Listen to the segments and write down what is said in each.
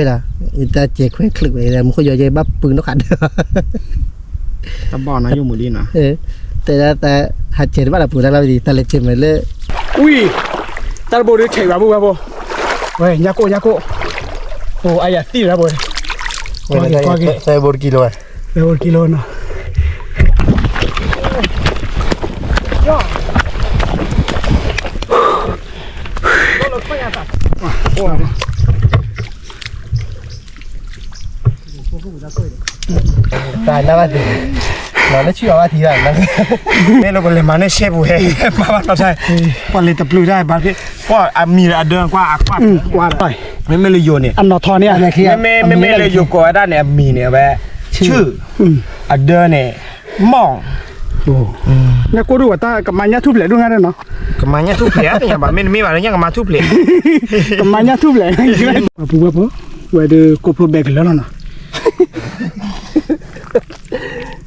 ဒီး ယတၢ်စဲးခွဲးချုးဝဲ မူခိၣ်ယီၤယဲဘၣ်ပူၤနီၢ်ဃာ်ဒီး တဘၣ်နယိၣ်မူလံနီၤ, တဲဒၣ် ဟးစဲးတဘၣ်ဒီးပူၤတၢ်လီၤဝံၤ တၢ်လဲၤစဲးမ့ၢ်လၢ ဝံၤ တၢ်တဘိဒုးဆဲးဘၣ်ပူၤဘၣ်ဖိ, ဝဲ ညၣ်ကိၣ် ညၣ်ကိၣ်, အိၣ် အါယၤသံၣ်လၢပှဲၤ, ကွၢ်က့ၤ ကွၢ်က့ၤ, သဲဘိတကံလိဝဲ, သဲဘိတကံလိနီၤ, တၢ်နၢ်ဘၣ်သ့, လီၤလၢဆံၣ်အီၤဘၣ်ထံဘၣ်, မ့ၢ်လၢပလဲၤမၤန့ၢ်ရှဲပူၤဟဲ, မၤဘၣ်နီၤတၢ်, ပှၤလဲၤတပျုၤတၢ်ဘၣ်ဖဲ, ကွၢ်အမံၤဒီးအဒၢကွၢ်အကွၢ်, မ့မ့ၢ်လၢယိၤန့ၣ်, အနီၢ်ထီန့ၣ်, မ့မ့ၢ်လၢယိၤကိးဝဲဒၣ်န့ၣ် အမံၤန့ၣ် အဝဲ, ဆူၣ်, အဒၢန့ၣ်, မီၢ် ညၣ်ကိၣ်ဒိၣ်ဝဲတၢ်ကမၤညၣ်ထူၣ်ဖျဲးဒိၣ်ငါဒၣ်နီၤ, ကမၤညၣ်ထူၣ်ဖျဲး တညါဘၣ် မ့တမ့ၢ်ဘၣ်လၢညၣ်ကမၤထူၣ်ဖျဲး, ကမၤညၣ်ထူၣ်ဖျဲး, ပူၤဝဲဖိ, ဝဲဒုးကိးဖျိဘဲကလၢာ်လီၤနီၤ,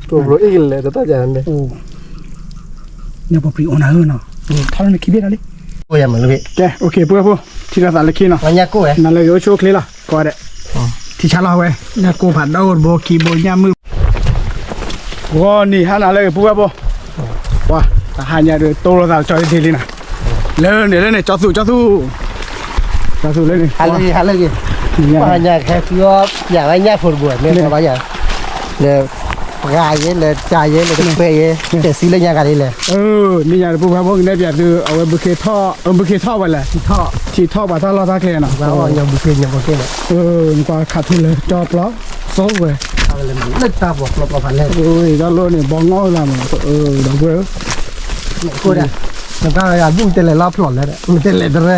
ကိးဖျိအ့ၣ်ကလၢာ်တတၢ်ယၤန့ၣ်, ညၣ်ပှၤပြံအိၣ်နၤဧၢနီၤ, ထီၣ်လၢနခံဘ့ၣ်ဒီးလံ, ကဲ ပူၤဝဲဖိ, ထံၣ်လိာ်သးလၢခံနီၤ, နၤလၢယအိၣ်ဆိၣ်ချ့လီၤ, ကီးဒဲး, ထံဆါလီၤဝဲ, ညၣ်ကိၣ်ဖးဒိၣ်တဘိခံဘိညၣ်မုၣ် ဂီၤနံၤဟါနၤလၢအဂ့ၤ ပူၤဝဲဖိ, ပှၤ တဟါညါဒုး တိလိာ်သးကၠီဒ့လံနီၤ, လၢန့ၣ်လၢန့ၣ် ကၠီသူ ကၠီသူ, ကၠီသူလၢန့ၣ် ဟါလၢအဂ့ၤ ဟါလၢအဂ့ၤ, ပှၤဟါညါဟဲဃုအီၣ် ယၤဝဲညၣ်ဖိတဘိ မ့ၢ်ပှၤဘၣ်ယၤ, လၢ ပှၤယဲ လၢတၢ်ယဲ လၢတခွဲယဲ တဲစံလၢညါဂၤဒ်လဲၣ်, နံၣ်ညါတပူၤဝဲဖိ ကနဲၣ်ပၠးသု အဝဲဘုခ့ထီၣ် ဘုခ့ထီၣ်ဝဲလဲၣ်, ထံထီၣ်ပှၤတၢ်လီၢ်တၢ်ကျဲနီၤ, နကွၢ်ခးထူလၢကၠီပျီ သိဝဲ လၢတၢ်ပီးကျီပီးဖးလဲၢ် တၢ်လီၢ်န့ၣ် ဘီငီၢ်လၢမး ဒီပုၢ်ဝဲၢ်, နကွၢ်ယၤ ဘူၣ်တဲလဲၤလီၤဖျိးလဲၣ် မ့ၢ်တဲလဲၤတရၢ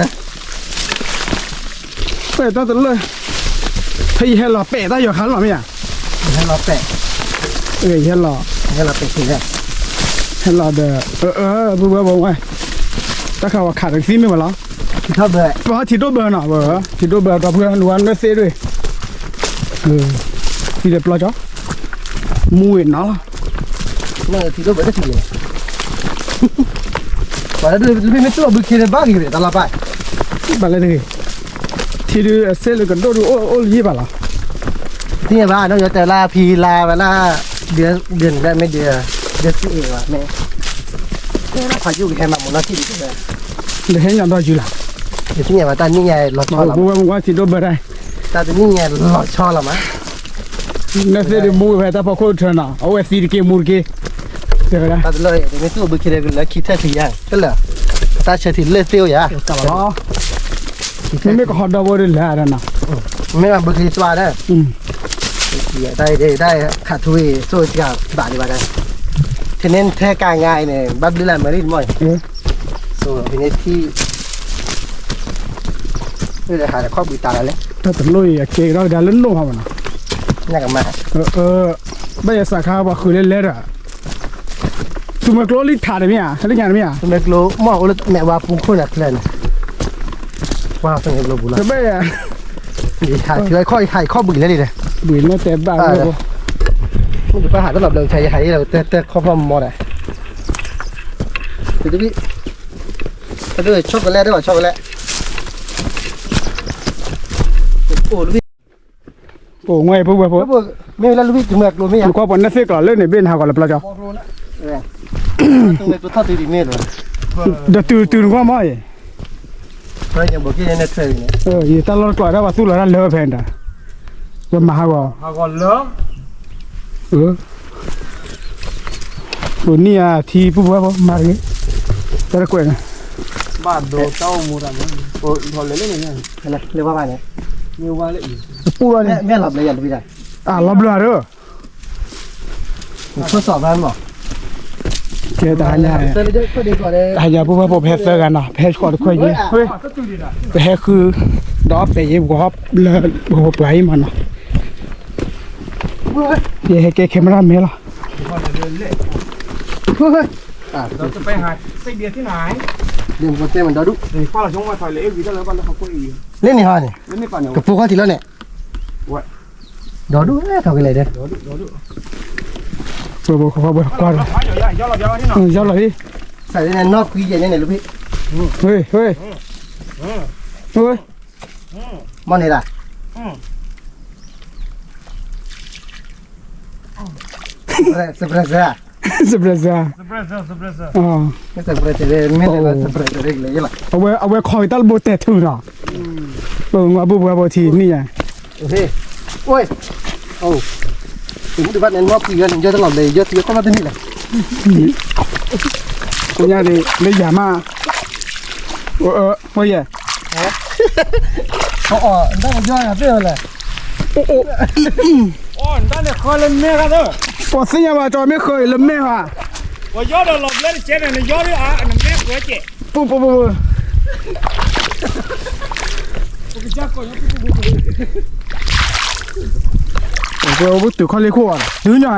ပဲတၢ်တလၢ ဖဲယဟဲလီၤပဲာ်တၢ်ယီၤခါလီၤမ့ၢ်ဧါ, ဟဲလီၤပဲာ်, ဟဲလီၤ, ဟဲလီၤဒီး ပုၢ်ဝဲၢ်ဝဲ တၢ်ခးဝဲခးတကသံၣ်မ့ၢ်ဝဲလီၤ, ပထံဒိၣ်ဘၢနီၤ, ထံဒိၣ်ဘၢဒီပုၢ်ဝဲၢ် နဝဲနၢသ့ၣ်ဒွဲၣ် ထံဒီးပျီကၠီ မူဝဲနီၤလီၤ, ထံဒိၣ်ဘၢတထံၣ်န့ၣ် ပှၤလၢဒုးမ့ၢ်တူၢ်အဘုခ့လၢဘၣ်ဂ့ၤတၢ်လီၤပၢ်, ဘၣ်လၢတဂ့ၤ, ထံဒုးအစဲလၢကဒိၣ်ဒုးအိၣ်အိၣ်လၢယ့ၢ်ဘၣ်လီၤ, သ့ၣ်ညါဘၣ် နီၢ်ယီတဲလၢဖံလါဝဲလၢ ဒ်န့ၣ်လၢမ့ၢ်ဒ် ဒ်သ့ၣ်အ့ၣ်ဘၣ်မ့ၢ် တဲလၢဖးယိၣ်ကဟဲမၤမူနီၢ်ထံၣ်ဒ် လၢဟဲညါဒီးယုၤလီၤ, သ့ၣ်ညါဘၣ်တၢ်နံၣ်ညါလီၤဆီလီၤ, ပဝဲမကွၢ်ထံဒိၣ်ဘၢတၢ်, တၢ်တနံၣ်ညါလီၤဆီလီၤမး နသ့ၣ်ဒုးမူဝဲဖဲတၢ်ဖီခိၣ်ထၢနီၤ အဝဲသံတက့ၢ်မူတက့ၢ်, တဲဝဲဒၣ် တၢ်တလၢ မ့ၢ်သူၣ်အဘုခ့လၢလၢခံထၢၣ်ခံယါ တလၢ တၢ်ဆၢထံးလၢသ့ၣ်အိၣ်ယါ မ့မ့ၢ်ကဟီဒီဘိဒုးလၢအဒီးနီၤ မ့ၢ်ဘၣ်ဘုခ့သွါဒီး တၢ်ခးထူဝဲ စိၣ်တၢ်ဘၣ်ဒံးဘၣ်ဒီး ထဲန့ၣ်ထဲကါငါအံၤန့ၣ် ဘၣ်ဘျုးလၢမၤရံတမီၢ်အံၤ ဟဲထံၣ် ဟးခီၣ်ဘှံးတၢ်လီၤလဲၣ် တၢ်တလိၣ်အံၤအကဲကဒီးကဒါလၢနိၣ်ဟီမးနီၤ ညၣ်ကမါ ဘၣ်ယဲစးခါပှၤဃုာ်လၢလဲဒီး သူမွဲကျိလံထးတမ့ၢ်ဧါ လၢညါတမ့ၢ်ဧါ သူမွဲကျိ မ့ၢ်အိၣ်လၢမဲာ်ဝါပူခိၣ်န့ၣ်ဖျဲၣ်န့ၣ် ပှၤသူမွဲကျိပူၤလီၤ တဘၣ်ယဲ ယဟးထံခီၣ်ယဟးခီၣ်ဘှံးလဲၣ်လံဒီး ဘှံးန့ၣ်တဲဘၣ်ဝဲ မ့ၢ်တဘၣ်ဟးတလီၤဘျီဆါယဟးအံၤလီၤ တဲတဲခီၣ်ဖီၣ်မီၤဒီး တဘၣ် တဘၣ် chocolate တဘၣ် chocolate အိၣ်ဝဲဖိဝဲဖိ မ့ၢ်လၢလူဝံၣ်တမွဲကျိမ့ၢ်ယါ နကွၢ်ပှၤနဲၣ်သ့ၣ်ကျီၤလၢန့ၣ် ဘ့ၣ်နဟးဂီၤလၢပျီကၠီ ဒီးတုၤတုၤနကွၢ်မီၤအံၤ ယတၢ်လီၢ်တကျီၤဒၣ်ပှၤသူၣ်လီၤတၢ်လၢဖဲန့ၣ်ဒီး ပမၤဟးဂီၤ ပနံၣ်အထံပူၤပူၤဖိမၤတဂ့ၤ တၢ်တကွဲးန့ၣ် ဘၣ်ဒိတၢ်အိၣ်မူတၢ်မၤ လၢဘၣ်ဘၣ်န့ၣ် ပူၤဘၣ်န့ၣ် အလီၤဘျၢဒီး ကဲတဟါညါ တဟါညါပူၤဘၣ်ဖိ ပဟဲသၢဂၤနီၤ ပဟဲဃီတခွဲးယ့ၢ် ပဟဲဃု ဒီးပဲာ်ယ့ၢ် ပှၤဟီၣ်လၢပှၤဟီၣ်ပှၤအံၤမးနီၤ ယဟဲကဲ camera မဲလီၤ လ့ၣ်န့ၣ်ဟီန့ၣ် ကပိာ်ခီၣ်ထံးလီၤန့ၣ် ဒီဒူၣ်ထီၣ်ကလဲာ်ဒီး ပှၤဘိခွါဘိခွါ ယီလီၤလံ နီၢ်ကွံယဲၢ်န့ၣ်န့ၣ် လၢဖံ မီၢ်န့ၣ်ဒၣ် စပရၢၣ်စၢ်, စပရၢၣ်စၢ်, မ့ၢ်စပရၢၣ်စၢ်, မ့ၢ်လၢစပရၢၣ်စၢ်လၢယလီၤ, အဝဲ အဝဲခီက့ၤတၢ်လၢဘိတဲာ်ထူနီၤ, ပငါဘိဘှါဘိထံန့ၣ်ယါ, အိၣ်, တမုၢ်တဘၣ်န့ၣ် နီၢ်ပှံၤယီၤန့ၣ် ယီၤတလီၤဘျဲး ယီၤထံယီၤကီၢ်ဘၣ်တန့ၢ်လဲၣ်, ကညါန့ၣ်လၢယၤမး, အိၣ်ယဲ, အီၣ် နတၢ်ကယီၤယၤသ့ၣ်ဝဲလဲၣ်, အိၣ်, အီၣ် နတၢ်န့ၣ်ဃီလၢမဲဂၤသၢ, ပှၤသ့ၣ်ညါဘၣ်ကၠီမ့ၢ်ဃၢၤအံၤလၢမဲဂၤ, ပှၤယီၤဒီးလီၤဘျဲတကဲန့ၣ် နယီၤဒ်အါ နမဲဃၢၤကဲ, ပူပူပူပူ ပဝဲအိၣ်ဘူးတုၤခီလ့ခိၣ်ဘၣ် တုၤညါ, ကျ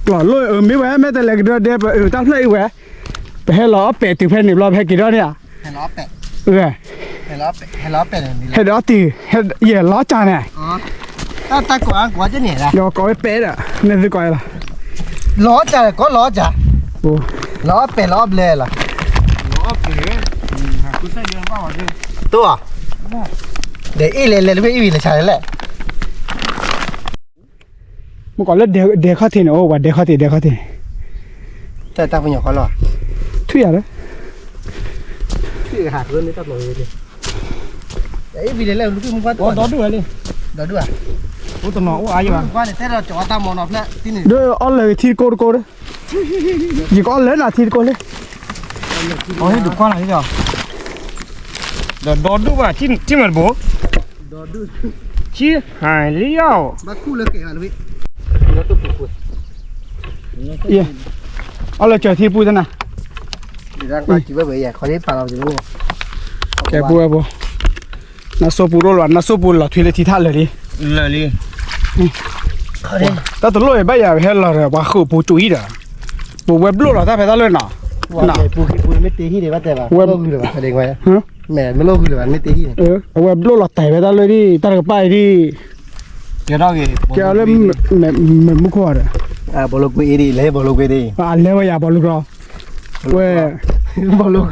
ီၢ်လိၣ်အမ့ၢ်ဝဲ မ့ၢ်တလဲၤကဒၢဒဲ ပအုးတၢ်ဖျၢၣ်အံၤဝဲ, ပဟဲလီၤအီၣ်ပဲာ်တုၤဖဲန့ၣ်ဘျီ ပဟဲက့ၤဒီးန့ၣ်ဧါ, ဟဲလီၤအီၣ်ပဲာ်, ဟဲလီၤအီၣ်တံၢ်ယဲၢ်လီၤကၢ်န့ၣ်, တၢ်ကိးအါကိးကန့ၣ်, ယကိးဝဲပဲာ်ဒီး နသုကိးလီၤ, လီၤကၢ်ကိးလီၤကၢ်, လီၤအီၣ်ပဲာ်လီၤအီၣ်ဘျဲလီၤ, တိၢ်ဧါ, ဒီးအ့ၣ်လဲၤလဲၤတဘ့ၣ်အ့ၣ်ဝံၤလဲၤဆါလဲၣ်, မ့ၢ်ကီးလၢဒဲခီၣ်ထံးန့ၣ် အိၣ်ဝဲဒဲခီၣ်ထံး ဒဲခီၣ်ထံးန့ၣ်, တၢ်တၢ်ပညိၣ်ဃီလီၤ, ထွံၣ်ယၤလၢ, ထွံၣ်ဟးကျိန့ၣ်တၢ်ပျီၤဝဲ, အ့ၣ်ဝံၤလဲၤလဲၤလူၤကွံာ်မူကွၢ်တအိၣ်, ဒီဒူၣ်ဧါ, အိၣ်တနီၤအိၣ်အါယဘၣ်, ကွၢ်န့ၣ်တဲဒီးကၠီၤတၢ်မီၤနီၤဖျၢၣ်, ဒီးအီၣ်လၢထံတကိးတကိးဒီး, ယကအီၣ်လၢနၤထံတကိးလၢ, အီၣ်ဟ့ၣ်ဒုးကွၢ်နၤလံဒီး, ဒီးဒီဒူၣ်ဘၣ် ထံၣ်မးတဘိ, ထံၣ်ဟးလံယီၤ, အီၣ်လၢကၠီၤထံပူတနၤ, ကဲပူဝဲပူ, နါစိပူရိၣ်လီၤ နါစိပူလီၤထွံလၢထံထၣ်လၢာ်လံ, လၢာ်လံ, တၢ်တလိၣ်အံၤဘၣ်ယၤဟဲလီၤဒီး ပှၤဃုာ်ပူၤကၠူအံၤဒီး, ပဝဲဘျိၣ်လီၤတၢ်ဖဲတၢ်လၢနီၤ, ပူၤဂုၤလၢၤဘၣ်တဲဘၣ်, မ့ၢ်လိၣ်ဂုၤလၢၤဘၣ်မ့ၢ်တ့ဟံၣ်န့ၣ်, အဝဲဘျိၣ်လီၤတဲာ်ဖဲတၢ်လၢဒ် တၢ်တကပၤအံၤဒ် ကဲလၢ မဲာ်မူခိၣ်ဒီး, ဘီလိကွ့ဒ် လဲၤဘီလိကွ့ဒ်, အလဲၤဝဲယၤဘီလိကျီ, ဝဲ,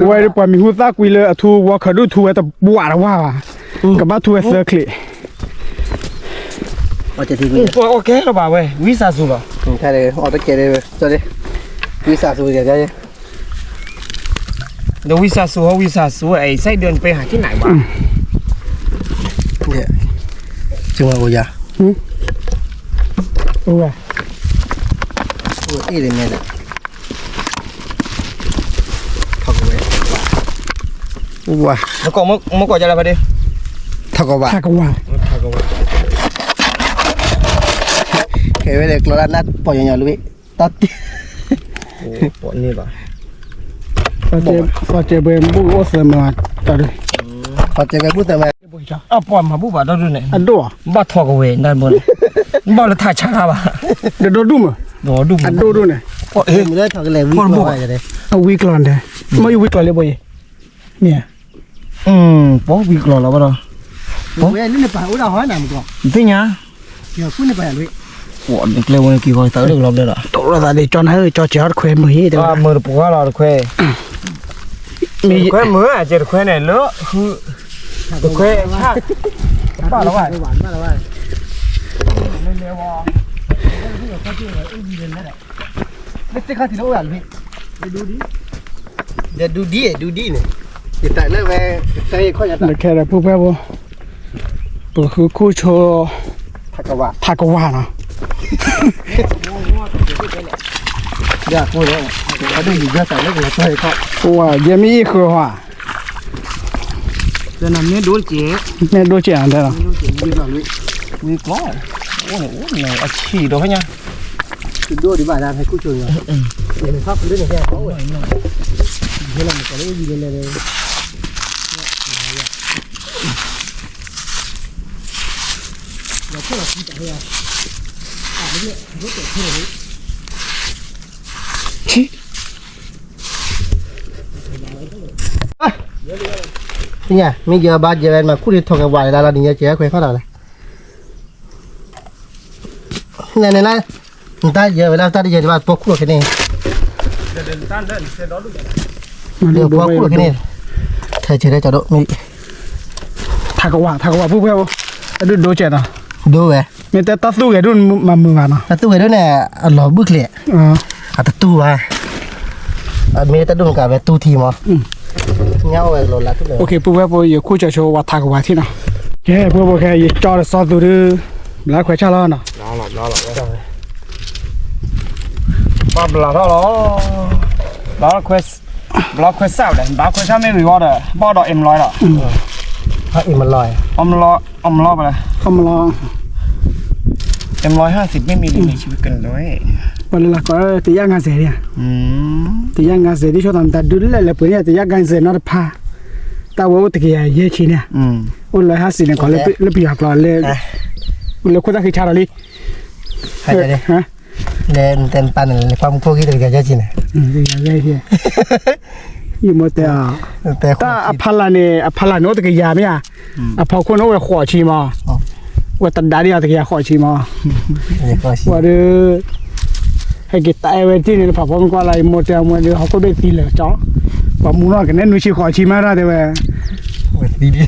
ဝဲဒ်ပှၤမံၤဟူသၣ်ကွံလၢအထူဝီခၢးဒူၣ်ထူဝဲတဝၣ်တဝၣ်ဘၣ်, ကဘၣ်ထူဝဲသၢချံး, ပှၤအီၣ်ကဲလီၤဘၣ်ဝဲ ဝံသးစူၤလီၤ, ဝံသးစူၤ ဒီးဝံသးစူၤဟီ ဝံသးစူၤ အဲ စဲးဒၢနပှဲၤဟးထံၣ်နၤဘၣ်, ကမၤအိၣ်ယၤ, အိၣ်ဝဲ, အိၣ်အ့ၣ်လံမဲဒီး, ထီၣ်ကဝဲ, ဝါ, မ့ၢ်ကိးယၤလၢဖဲဒ့, ထီၣ်ကဝဲ, ထီၣ်ကဝဲ, ထီၣ်ကဝဲ, ခဲဝဲဒၣ်ကျီလၢနၢ်ပီၢ်ညီညီလီၤ, တၢ်တ့, ပီၣ်န့ၢ်ဘၣ်, သီကဲဘှဲဘူၣ်အိၣ်သၢမၢ, သီကဲဘှဲဘူၣ်သၢမၢ, အပှၤမၤဘူၣ်ဘၣ်ဒီဒူၣ်န့ၣ်, အဒိၣ်, ဘၣ်ထီၣ်ကဝဲ နဘိန့ၣ်, ဘၣ်လၢထးဆါတၢ်ဘၣ်, ဒီဒူၣ်မး, အဒိၣ်ဒိၣ်န့ၣ်, အဝံကျီၢ်န့ၣ်, မ့ၢ်ယဝံကျီၢ်လၢဘိအံၤ, မ့ၢ်, ပီၣ်ဝံကျီၢ်လီၤဘၣ်ဒီး, သ့ၣ်ညါ, ကျဲဝဲန့ၣ်က့ၤဃီသးလၢကလီၤဘျဲလီၤ, တိၢ်လီၤသးဒ်ကၠီနၤဧၢ ကၠီစဲးအီၣ်တခွဲမုာ်ဟံၣ်တဲဝဲ, မုာ်တပှၢ်လီၤတခွဲ, တခွဲမုာ် အကဲတခွဲန့ၣ်လၢ, တခွဲဆၣ်, ဘၣ်လီၤဘၣ်, လၢသ့ၣ်ခါထံးလၢအိၣ်ဂၤလံ, ဒီးဒူဒံ, ဒူဒံန့ၣ်, ယတၢ်လၢဝဲ, ခဲဒီးဖိဖဲဖိ, ပဃုခိၣ်ဆိ, ထးကဝးနီၤ, ယမ့ၢ်အံၤဃုာ်ဟီ, မ့ၢ်ဒိၣ်ကဲ, ဝံကျီၢ်, အဆံးဒီးဖဲညါ, သ့ၣ်ညါ မ့ၢ်ယဘၣ်ယဲဝဲမၤခူၣ်န့ၣ်ထီၣ်ကဝဲၤလၢလီၤနံၤညါကဲခွဲးခီၣ်လီၤလဲၣ်, နဲနဲလၢ, နတၢ်ယဲဝဲလၢတၢ်တယဲဒံးဘၣ်ပီခူၣ်လီၤခဲန့ၣ်, ပီခူၣ်လီၤခဲန့ၣ်, ထဲးဆဲးလၢကၠီဒိၣ်မ့ၢ်, ထးကဝး ထးကဝးဖိဖဲဖိ, ဒိၣ်ဒိၣ်ကဲနီၤ, ဒိၣ်ဝဲ, မ့ၢ်တဲတၢ်သူၣ်ဂဲၤဒိၣ်မၤမုာ်ဘၣ်နီၤ, တၢ်သူၣ်ဂဲၤဒိၣ်န့ၣ် အလီၤဘုၣ်ချ့, အတတူၢ်ဘၣ်, မ့ၢ်တၢ်ဒိၣ်မကးဝဲတူၢ်ထံမး, ညၣ်အိၣ်ဝဲလီၤလၢ်လၢ်, ပုၢ်ဝဲၢ်ဖိ ယခိၣ်ကၠီဆိဝဲထးကဝၤထံနီၤ, ကဲ ပုၢ်ဝဲၢ်ဖိ ခဲအံၤယကၠီဒီးစီၤသူဒီး ဘျါခွဲးဆၣ်လီၤနီၤ, ဘၣ်ဘျါထီၣ်လီၤ, ဘျါခွဲး, ဘျါခွဲးဆၣ်ဒီး ဘျါခွဲးဆၣ်မ့ၢ်ဂ့ၤဝဲဒီး ဘၣ်ဒီး M လီၤဒီး, အလီၤ, M လီၤ, ပှၤလၢလၢကီး တယၣ်ငါစဲးဒံး, တယၣ်ငါစဲးဒံး ဆိသးမတၤဒုးလဲၣ်လဲၣ်ပှ့ၤန့ၣ် တယၣ်ငါစဲးနီတဖၣ်, တၢ်ဝဲအိၣ်တကယၤယဲၢ်ဆံန့ၣ်, အိၣ်လၢဟါစံးန့ၣ် ကီးလၢပယီၤကျိာ်လၢ, လၢခိၣ်သၣ်ဃံဆါဒီးလံ လဲၤနတဲနပာ်န့ၣ် လဲၤကွၢ်မူခိၣ်ဂံၢ်တကယၤယဲၢ်ဆံန့ၣ်, ယမိၢ်တဲအီၤ, တၢ်အဖီလာ်န့ၣ် အဖီလာ်န့ၣ်အိၣ်တကယၤမ့ၢ်ဧါ, အဖီခိၣ်န့ၣ်အိၣ်ဝဲဃိးဆံမး, ဝဲတဒါဒံးအီၤတကယၤဃိးဆံမး, ဝဲဒီး ဟဲက့ၤတၢ်အဲၣ်ဝဲတ့ၢ်န့ၣ် ဖးဖီမုၢ်ကွၢ်လၢ ယမိၢ်တဲအီၤမ့ၢ်ဒီး ဟီၣ်ခိၣ်ဘ့ၣ်သံလၢာ်ကၠီ, ပှၤမူနီၢ်ကနဲနွံဆံဃိးဆံမးတၢ်တဲဝဲ, တၢ်လီၤဘျၢ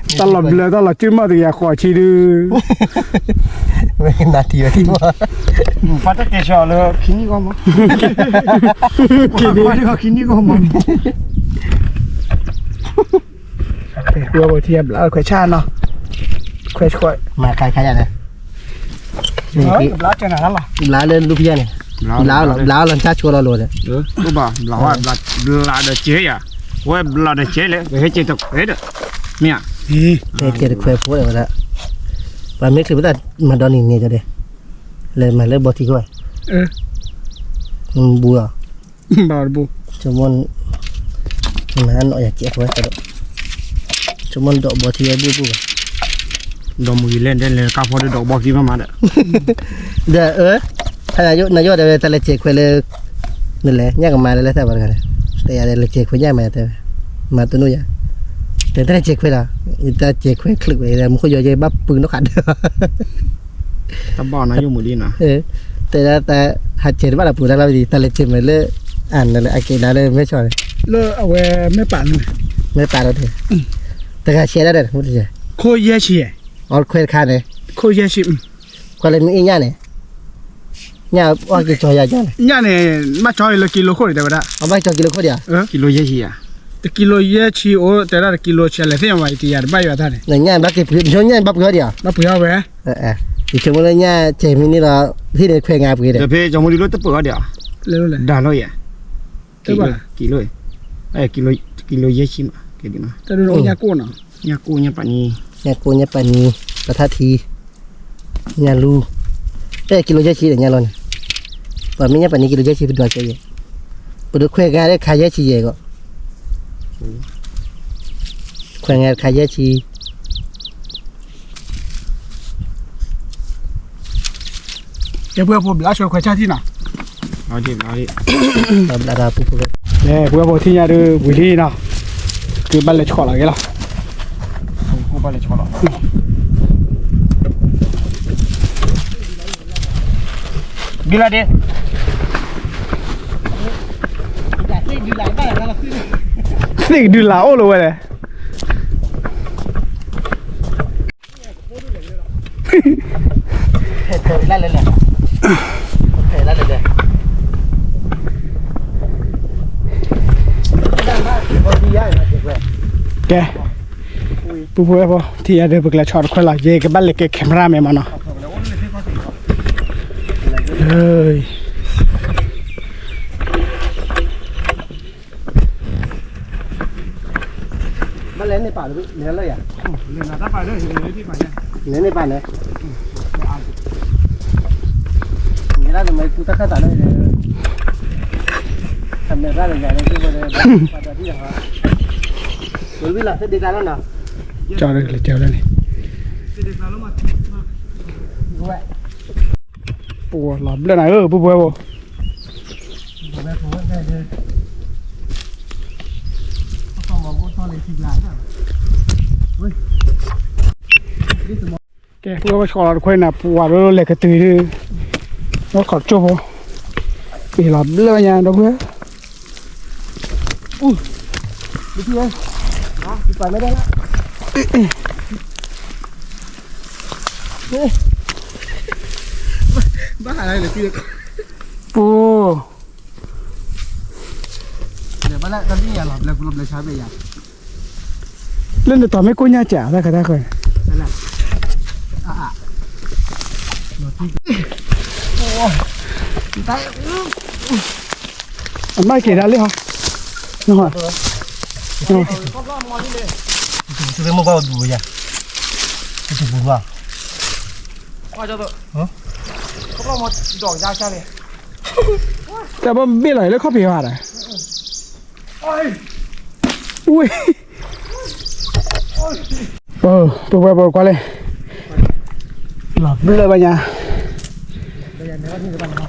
တၢ်လီၤစုမီၣ်တကယၤဃိးဆံဒုး နထံၣ်ဝဲထံၣ်မး, ပှၤတတဲဆၢလၢခံနံၣ်ဂီၢ်မး, ခံနံၣ်ဂီၢ်မး, ဝဲဘိထံယဘျါခွဲးဆၣ်နီၤ, ခွဲးဆၣ်, မၤခါခါယၤလဲၣ်, ဘျါလၢလူပယါန့ၣ်, ဘျါလီၤ ဘျါလီၤဆၣ်ဆိလီၤလိၤဒီး, ဘျါ, ဘျါဒီးကဲယၤ, ဝဲဘျါဒီးကဲလဲၣ် ပဟဲကဲတခွဲးဒီး, မ့ၢ်ဧါ, ဟဲကဲတခွဲးဖိဒီးဝဲဒၣ်, ပှၤမ့ၢ်ချုးပသးမၤဒီနံၤန့ၣ်ဒီး, လဲၤမၤလၢဘီထံခိၣ်, ဘူးလီၤ ဘၣ်တဘူ, ဆိကမိၣ်, မၤနီၣ်ယၤကဲးဖိဒီး, ဆိကမိၣ်ဒီးဘီထံဝဲဘူၣ်ဘူၣ်ဘၣ်, ဒီးမုၢ်ဂံၤလဲၣ်ဒဲးလဲၤကါဖီဒီးဒီးဘီထံမးမးဒီး, ဒီး, နယိၣ်ဒီးတၢ်လဲၤစဲးခွဲးလၢ, နလဲၤညၣ်ကမၤလၢလၢသၢဘၣ်တဂၤန့ၣ်, တဲယၤလဲၤစဲးခွဲးညၣ်မၤတဲဝဲ, မၤတနူၣ်ယၤ, တဲတၢ်လဲၤစဲးခွဲးလီၤ, တၢ်စဲးခွဲးချုးဝဲ မူခိၣ်ယီၤယဲဘၣ်ပုၢ်နီၣ်ဃာ်ဒီး တဘၣ်နယိၣ်မူဒံးနီၤ, တဲဒၣ်တၢ်, ဟးစဲးတဘၣ်ဒီးပူၤတၢ်လီၤဝဲဒံး တၢ်လဲၤစဲးမ့ၢ်လၢ, အၣ်နလဲၤအက့ၤဒၣ်လၢမဲၢ်ဆီၣ်န့ၣ်, လၢအဝဲမဲၢ်ပာ်လီၤ, မဲၢ်ပာ်လီၤ, တဂၤစဲးဒၣ်ဒီး, ခိၣ်ယဲၢ်ဆံ, အီခွဲးတခါန့ၣ်, ခိၣ်ယဲၢ်ဆံ, ခွဲးလၢမ့ၢ်အ့ၣ်ညၣ်န့ၣ်, ညၣ်အီၣ်က့ၤကၠီယၤညၣ်န့ၣ်, ညၣ်န့ၣ်, ဘၣ်ကၠီလၢကံလိခိၣ်န့ၣ်တဲဝဲဒၣ်, အဘၣ်ကၠီကံလိခိၣ်ဒံးဧါ, ကံလိယဲၢ်ဆံဧါ, တကံလိယဲၢ်ဆံအိၣ် တဲဒၣ်တကံလိဆံးလဲၣ်သ့ၣ်ညါဘၣ် ယတယၤတဘၣ်ယွၤတၢ်န့ၣ်, ညၣ်ဘၣ်က့ၤပှ့ၤ, ညၣ်ဘၣ်ပှ့ၤအီၣ်ဒံးဧါ, ဘၣ်ပှ့ၤအီၣ်ဝဲ, ယဆိကမိၣ်လၢညၣ်စဲးမံၤန့ၣ်ဒီး, ဟ့ၣ်န့ၣ်ခွဲးငါပှ့ၤဒီး, ပဟ့ၣ်ကၠီမူဒံးလၢတပှ့ၤအီၣ်ဒံးဧါ, ဒၣ်လီၤယၤ, ကံလိ, ကံလိယဲၢ်ဆံမး, ကံလိယဲၢ်ဆံ, ညၣ်ကိၣ်ညၣ်ပာ်နံၤ, ညၣ်ကိၣ်ညၣ်ပာ်နံၤ, ပထၣ်ထံ ညၣ်လူ, အဲ ကံလိယဲၢ်ဆံဒီးညၣ်လီၤန့ၣ်, ပှၤမ့ၢ်ညၣ်ပာ်နံၤကံလိယဲၢ်ဆံပဒွးကဲယဲၢ်, ပဒုးခွဲးဂၤဒီးခါယဲၢ်ဆံယဲၢ်ဂီၢ်, ခွဲးဂၤဒီးခါယဲၢ်ဆံ, ကဲပှၤဖိဘျါဆိခွဲးဆၣ်ထံၣ်နီၤ, ပှၤဖိထံၣ်ညါဒီးဝံၤလံနီၤ, ကဘၣ်လဲၤဆီၣ်လီၤဂ့ၤလီၤ, ဘံလီၤဒ့, သ့ၣ်ကဒုးလၢအိၣ်လီၤဝဲလဲၣ်, ကဲ, ပုၢ်ဖိဝဲၢ်ဖိ ထံၣ်ယၤဒီးပကလဲၤဆီၣ်တခွဲးလီၤ, ယကဘၣ်လဲၤကဲ camera man မးနီၤ, ဘၣ်လဲၤန့ၢ်ပာ်လၢ, လဲၤလၢယၤ, လဲၤန့ၢ်ပာ်န့ၣ်, မ့ၢ်ဒၣ်နမ့ၢ်ကူတၢ်ခၣ်သးလၢ, ကမ့ၢ်ရၣ်လၢယၤလၢ, ကၠီလၢ, ကၠီလၢန့ၣ်, ပလီၤဘျၢၣ်နၤဧၢ ပုၢ်ဖိဝဲၢ်ဖိ, ကဲ ပုၢ်ဖိဝဲၢ်ဖိ ဆီၣ်လီၤတခွဲးနၤ ပှၤဒိၣ်လဲၤကတုၤဒုး, ဝဲခီၣ်ကၠိဖိ, ပလီၤဘျၢၣ်ညါဒီပုၢ်ဝဲၢ်, ပမ့ၢ်ဒၣ်လၢ, ဘၣ်ဟးလၢလၢပံၤလၢခီ ပူၤ လၢဘၣ်လၢတၢ်မ့ၢ်ယၤလီၤ ဘျၢကူလီၤဘျၢဆါဘျၢယၤ လၢနတီၤမ့ၢ်ကိၣ်ညါစး တၢ်ခါတၢ်ဃၢၤန့ၣ် အမၢက့ၤဒၣ်လံဟီ နဟီ သုမ့ၢ်ဘၣ်ဒူယၤ သုပူၤဘၣ် တၢ်ဘၣ်ဘ့ၣ်လီၤလၢခီၣ်ဖံးဝါဒီး ဝ့ၢ် ပဝဲပကွၢ်လဲၣ် လီၤဘျၢဘၣ်ညါ ပှၤ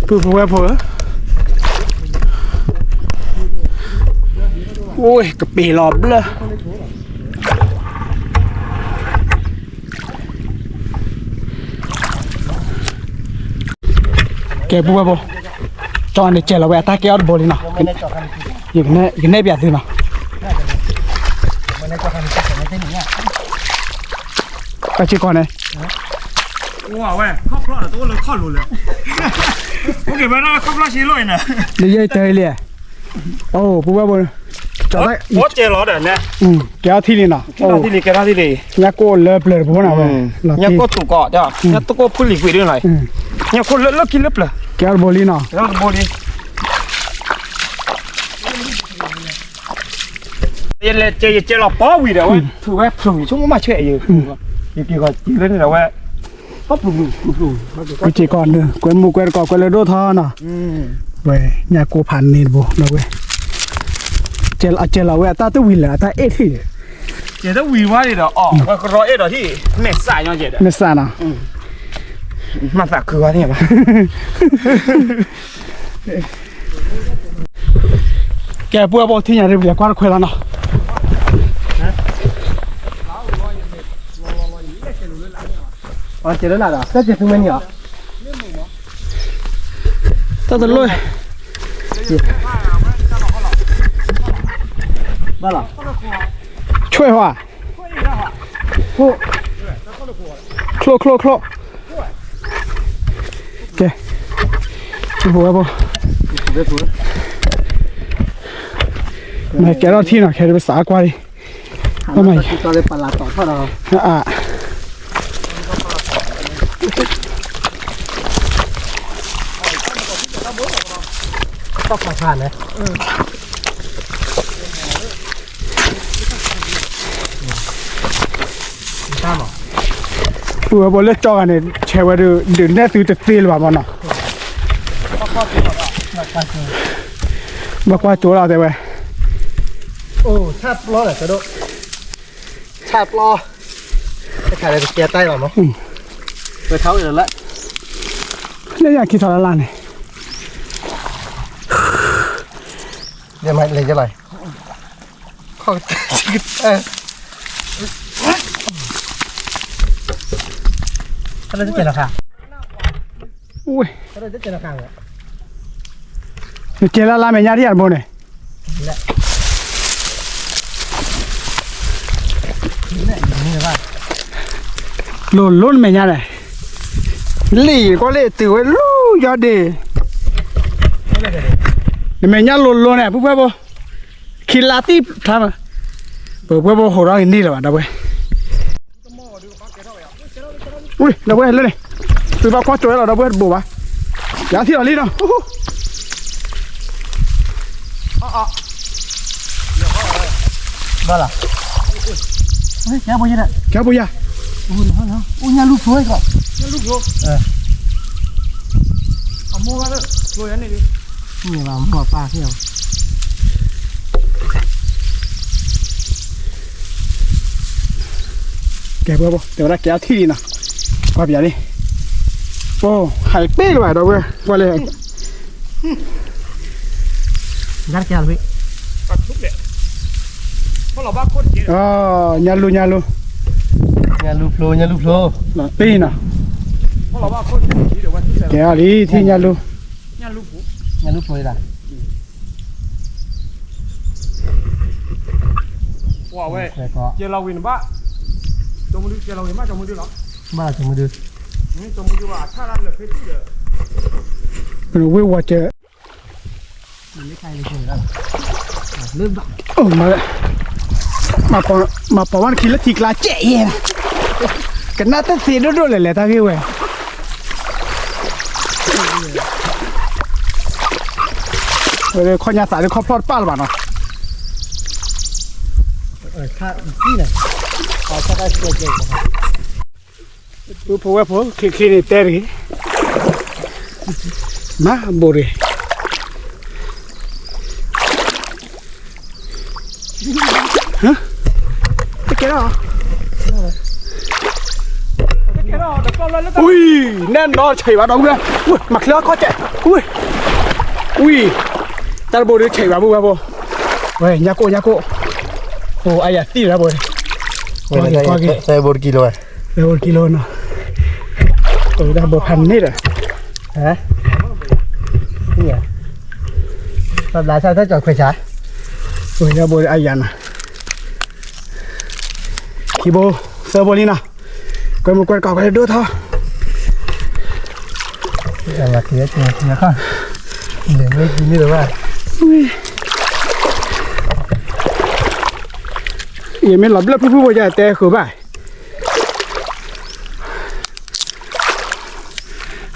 ပုၢ်ဖိဝဲၢ်ဖိဧၢ, အိၣ်ကပ့ၤလီၤဘျၢ ကဲ ပုၢ်ဝဲၢ်ဖိ, ကၠီန့ၣ်ကဲလီၤဝဲအတၢ်ကဲအီၣ်တဘိလံနီၤ, ယကနဲၣ်ပၠးသုနီၤ, ပၢ်စ့ၢ်ကီးန့ၣ်, ဝဲ ခီၣ်ဖျီၣ်ဒီးတအိၣ်လၢခီၣ်လိၤလၢ, အိၣ်က့ၤဝဲဒၣ်ခီၣ်ဖျီၣ်ဆံးလိၣ်အံၤနီၤ, လၢယဲၢ်တၢ်လံ, အိၣ် ပုၢ်ဝဲၢ်ဖိ, ကဲလီၤဒီးန့ၣ်, ကဲထီၣ်ထံၣ်လံနီၤ, ကဲထီၣ်ထံၣ်လံ, ညၣ်ကိၣ်လၢပျၢၤတဘိနီၤဝဲ, ညၣ်ကိၣ်တူာ်ကီး, ညၣ်ကိၣ်ဖုလံၤကွံာ်ဒ်နီၤ, ညၣ်ကိၣ်လၢလၢခံလၢပျၢၤ, ကဲအီၣ်တဘိလံနီၤ, ကဲအီၣ်တဘိလံ, ယလဲၤကဲ ယကဲလီၤပီဝံၤဒီး ဝဲဖုးဝဲ ဖုးဆိကမိၣ်မၤဆွဲအံၤ, ယက့ၤကီးက့ၤလၢန့ၣ်ဒီးဝဲ, ကွဲက့ၤကီးန့ၣ် ကွဲမုၢ်ကွဲတကိး ကွဲလၢဒိၣ်ထီနီၤ, ဝဲ ညၣ်ကိၣ်ဖးန့ၣ်တဘိ ဒီးဝဲ, အကဲလီၤဝဲအတၢ်တဝံၤလၢအတၢ်အဲၣ်ထံၣ်ဒီး, ကဲတဝံၤဝဲန့ၣ်ဒီး အီၣ်ဝဲကရီအဲၣ်ဒီးထံၣ် မဲာ်ဆှးညီကဲဒီး, မဲာ်ဆှးနီၤ, မၤသးခုဝဲသ့ၣ်ညါဘၣ် ကဲ ပုၢ်ဝဲၢ်ဖိ ထံၣ်ညါဒ်ပလဲၤကွၢ်တခွဲလီၤနီၤ, ကဲလၢလာ်ဒီး တၢ်ကဲသုမဲာ်နံၤအီၤ, တၢ်တလိၣ်, ဘၣ်လီၤ, ဆွဲၣ်ဟီ, ချိၣ်ချိၣ်ချိၣ်, ကဲ, ပုၢ်ဝဲၢ်ဖိ, မ့ၢ်ကဲထီၣ်ထံၣ်နီၤ ခဲဒ်ပစးကွၢ်လံ, ပလၤတီၤထီၣ်ဒီး, အါ, တၢ်ဖးဖးန့ၣ်, ပုၢ်ဝဲၢ်ဖိလၢကၠီဂၤန့ၣ် ဆဲးဝဲဒၣ် ဒုးနဲၣ်သုတသ့လၢၤဘၣ်မနီၤ, ဘၣ်ကွၢ်ကၠိလီၤတဲဝဲ, အိၣ် ဆၣ်ပျီလၢကဒိၣ်, ဆၣ်ပျီ, တခါလၢကစဲတၢ်လီၤမး, ဝဲထီၣ်ဝဲလၢ, လၢယခံထီၣ်လၢ်လၢ်န့ၣ်, လဲၤယလီၤ, ခီၣ်, တၢ်လၢတကဲလီၤခါ, နကဲလၢ်လၢ်မဲာ်ညါဒ်ယၤတဘိန့ၣ်, လိၤလိၤနမဲာ်ညါန့ၣ်, လံၣ်ကွၢ်လံၣ်တုၤဝဲလူၤယီၤဒ့ၣ်, နမဲာ်ညါလိၤလိၤန့ၣ် ပုၢ်ဝဲၢ်ဖိ, ခံလါတံၢ်ဖျါမး, ပဝဲၢ်ဖိဟိးထီၣ်ကန့ၢ်လၢၤဘၣ် ဒီပုၢ်ဝဲၢ် ဝံၤ ဒီပုၢ်ဝဲၢ်လၢန့ၣ်, သုဘၣ်ကွၢ်ကၠိဝဲလီၤ ဒီပုၢ်ဝဲၢ်တဘိဘၣ်, ယထံၣ်လီၤလံနီၤ, ဘၣ်လီၤ, ကဲဘိယဲ, ကဲဘိယဲ, အိၣ်ညၣ်လူၢ်ဖျိ, ညၣ်လူၢ်ဖျိ, အမိၢ်ဘၣ်လၢဖျိယဲန့ၣ်, မ့ၢ်ဘၣ်မိၢ်ပၢ်သ့ၣ်, ကဲဘိဘိ တဲဝဲဒၣ်ကဲအီၣ်ထံၣ်လံနီၤ, ကွၢ်ပၠးလံ အိ ဟဲပ့ၢ်လၢၤဘၣ်ဒီပုၢ်ဝဲၢ် ကွၢ်လၢ ညါတကဲလီၤ ညါလူၤ ညါလူၤ ညါလူၤဖျိ ညါလူၤဖျိ ပ့ၢ်နီၤ ကဲအီၤလံ ထံၣ်ညါလူၤ ညါလူၤဖျိဒၣ် ပှၤဝဲ ကဲလီၤဝံၤနဘၣ် ကၠီမဒု ကဲလီၤဝံၤမး ကၠီမဒုလီၤ ဘၣ်ကၠီမဒု ကၠီမဒုဘၣ် အထါလၢလၢဖဲတံၢ်ဒီး ဝ့ၢ်ဝီၤကဲ လၢ မၤပီၤဝဲနခံလၢထံကျါကဲးယဲၢ်, ကနၣ်တသ့ဒိၣ်ဒိၣ်လဲၣ်လဲၣ်တၢ်ဂ့ၢ်ဝဲ, ဝဲခီၣ်ညါသးဒ်ခီၣ်ဖျီၣ်တပၣ်လၢၤဘၣ်နီၤ, ပုၢ်ဖိဝဲၢ်ဖိ ချ့ချ့န့ၣ်တဲတဂ့ၤ, မၤဘိးရ့ၣ် တကဲထီၣ်, ဝံၤ နဲၣ်နီၢ်ဆံးဘၣ်ဒီးဝံၤ, မၤချ့အခီၣ်ကဲး, ဝံၤ, တၢ်တဘိဒုးဆံးဘၣ်ပုၢ်ဝဲၢ်ဖိ, ဝဲ ညၣ်ကိၣ် ညၣ်ကိၣ်, အိ အါယၤသံလၢဘိ, ကွၢ်က့ၤ ကွၢ်က့ၤ, သဲဘိတကံလိဝဲ, သဲဘိတကံလိနီၤ, တၢ်ဘိဖးန့ၣ်ဒီး ဟါ, ဘျါဆၣ်တၢ်ကၠီၤခွဲးဆၣ်, ဝဲ ညၣ်ဘိအါယၤနီၤ, ခံဘိ သၢဘိလံနီၤ, ကွဲမုာ်ကွဲတကး ကွဲဒိၣ်ထီၣ်, ယမ့ၢ်လီၤဘျၢၣ်ဖုၣ်ဖုၣ်ဖိ ယတဲဃုာ်ဘၣ်,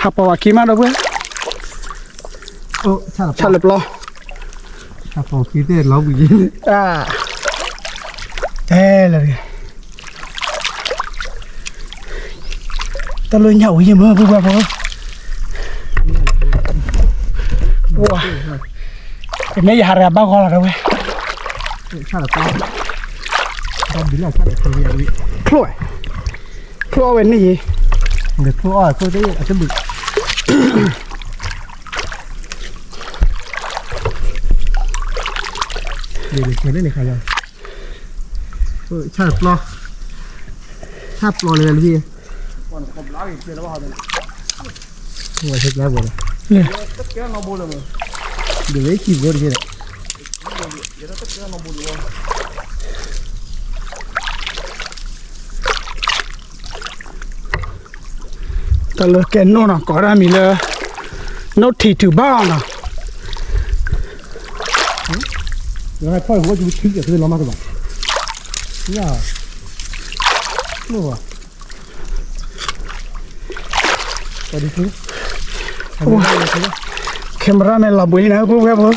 ဟးပီၤဝဲခံမးဒီပုၢ်ဝဲၢ်, ဆၣ်လၢပျီ, ဟးပီၤခံသ့ၣ်လီၤဘှံး, တဲလၢ တၢ်လၢညၣ်အိၣ်ယံၤမ့ၢ်ပုၢ်ဝဲၢ်ဖိ, တမ့ၢ်ယဟးတဂၤဘၣ်ဂီၢ်လီၤဒီပုၢ်ဝဲၢ်, ချိၣ်ဝဲ, ချိၣ်ဝဲန့ၣ်ယံၤ, ဆၣ်ပျီ, ဆၣ်ပျီလၢလၢ, ဝဲဆဲကျါဘိလီၤ, ဒ်ဝဲခံဘိတက့ၢ်ဒီး တၢ်လၢကဲနိၣ်နီၤ ကိးဒၣ်မံၤလၢ နိၣ်ထံးတုၤဘၣ်နီၤ, လီၤမးတဘၣ်, camera မ့ၢ်လီၤဘှံးလံနီၤ ပုၢ်ဝဲၢ်ဖိ,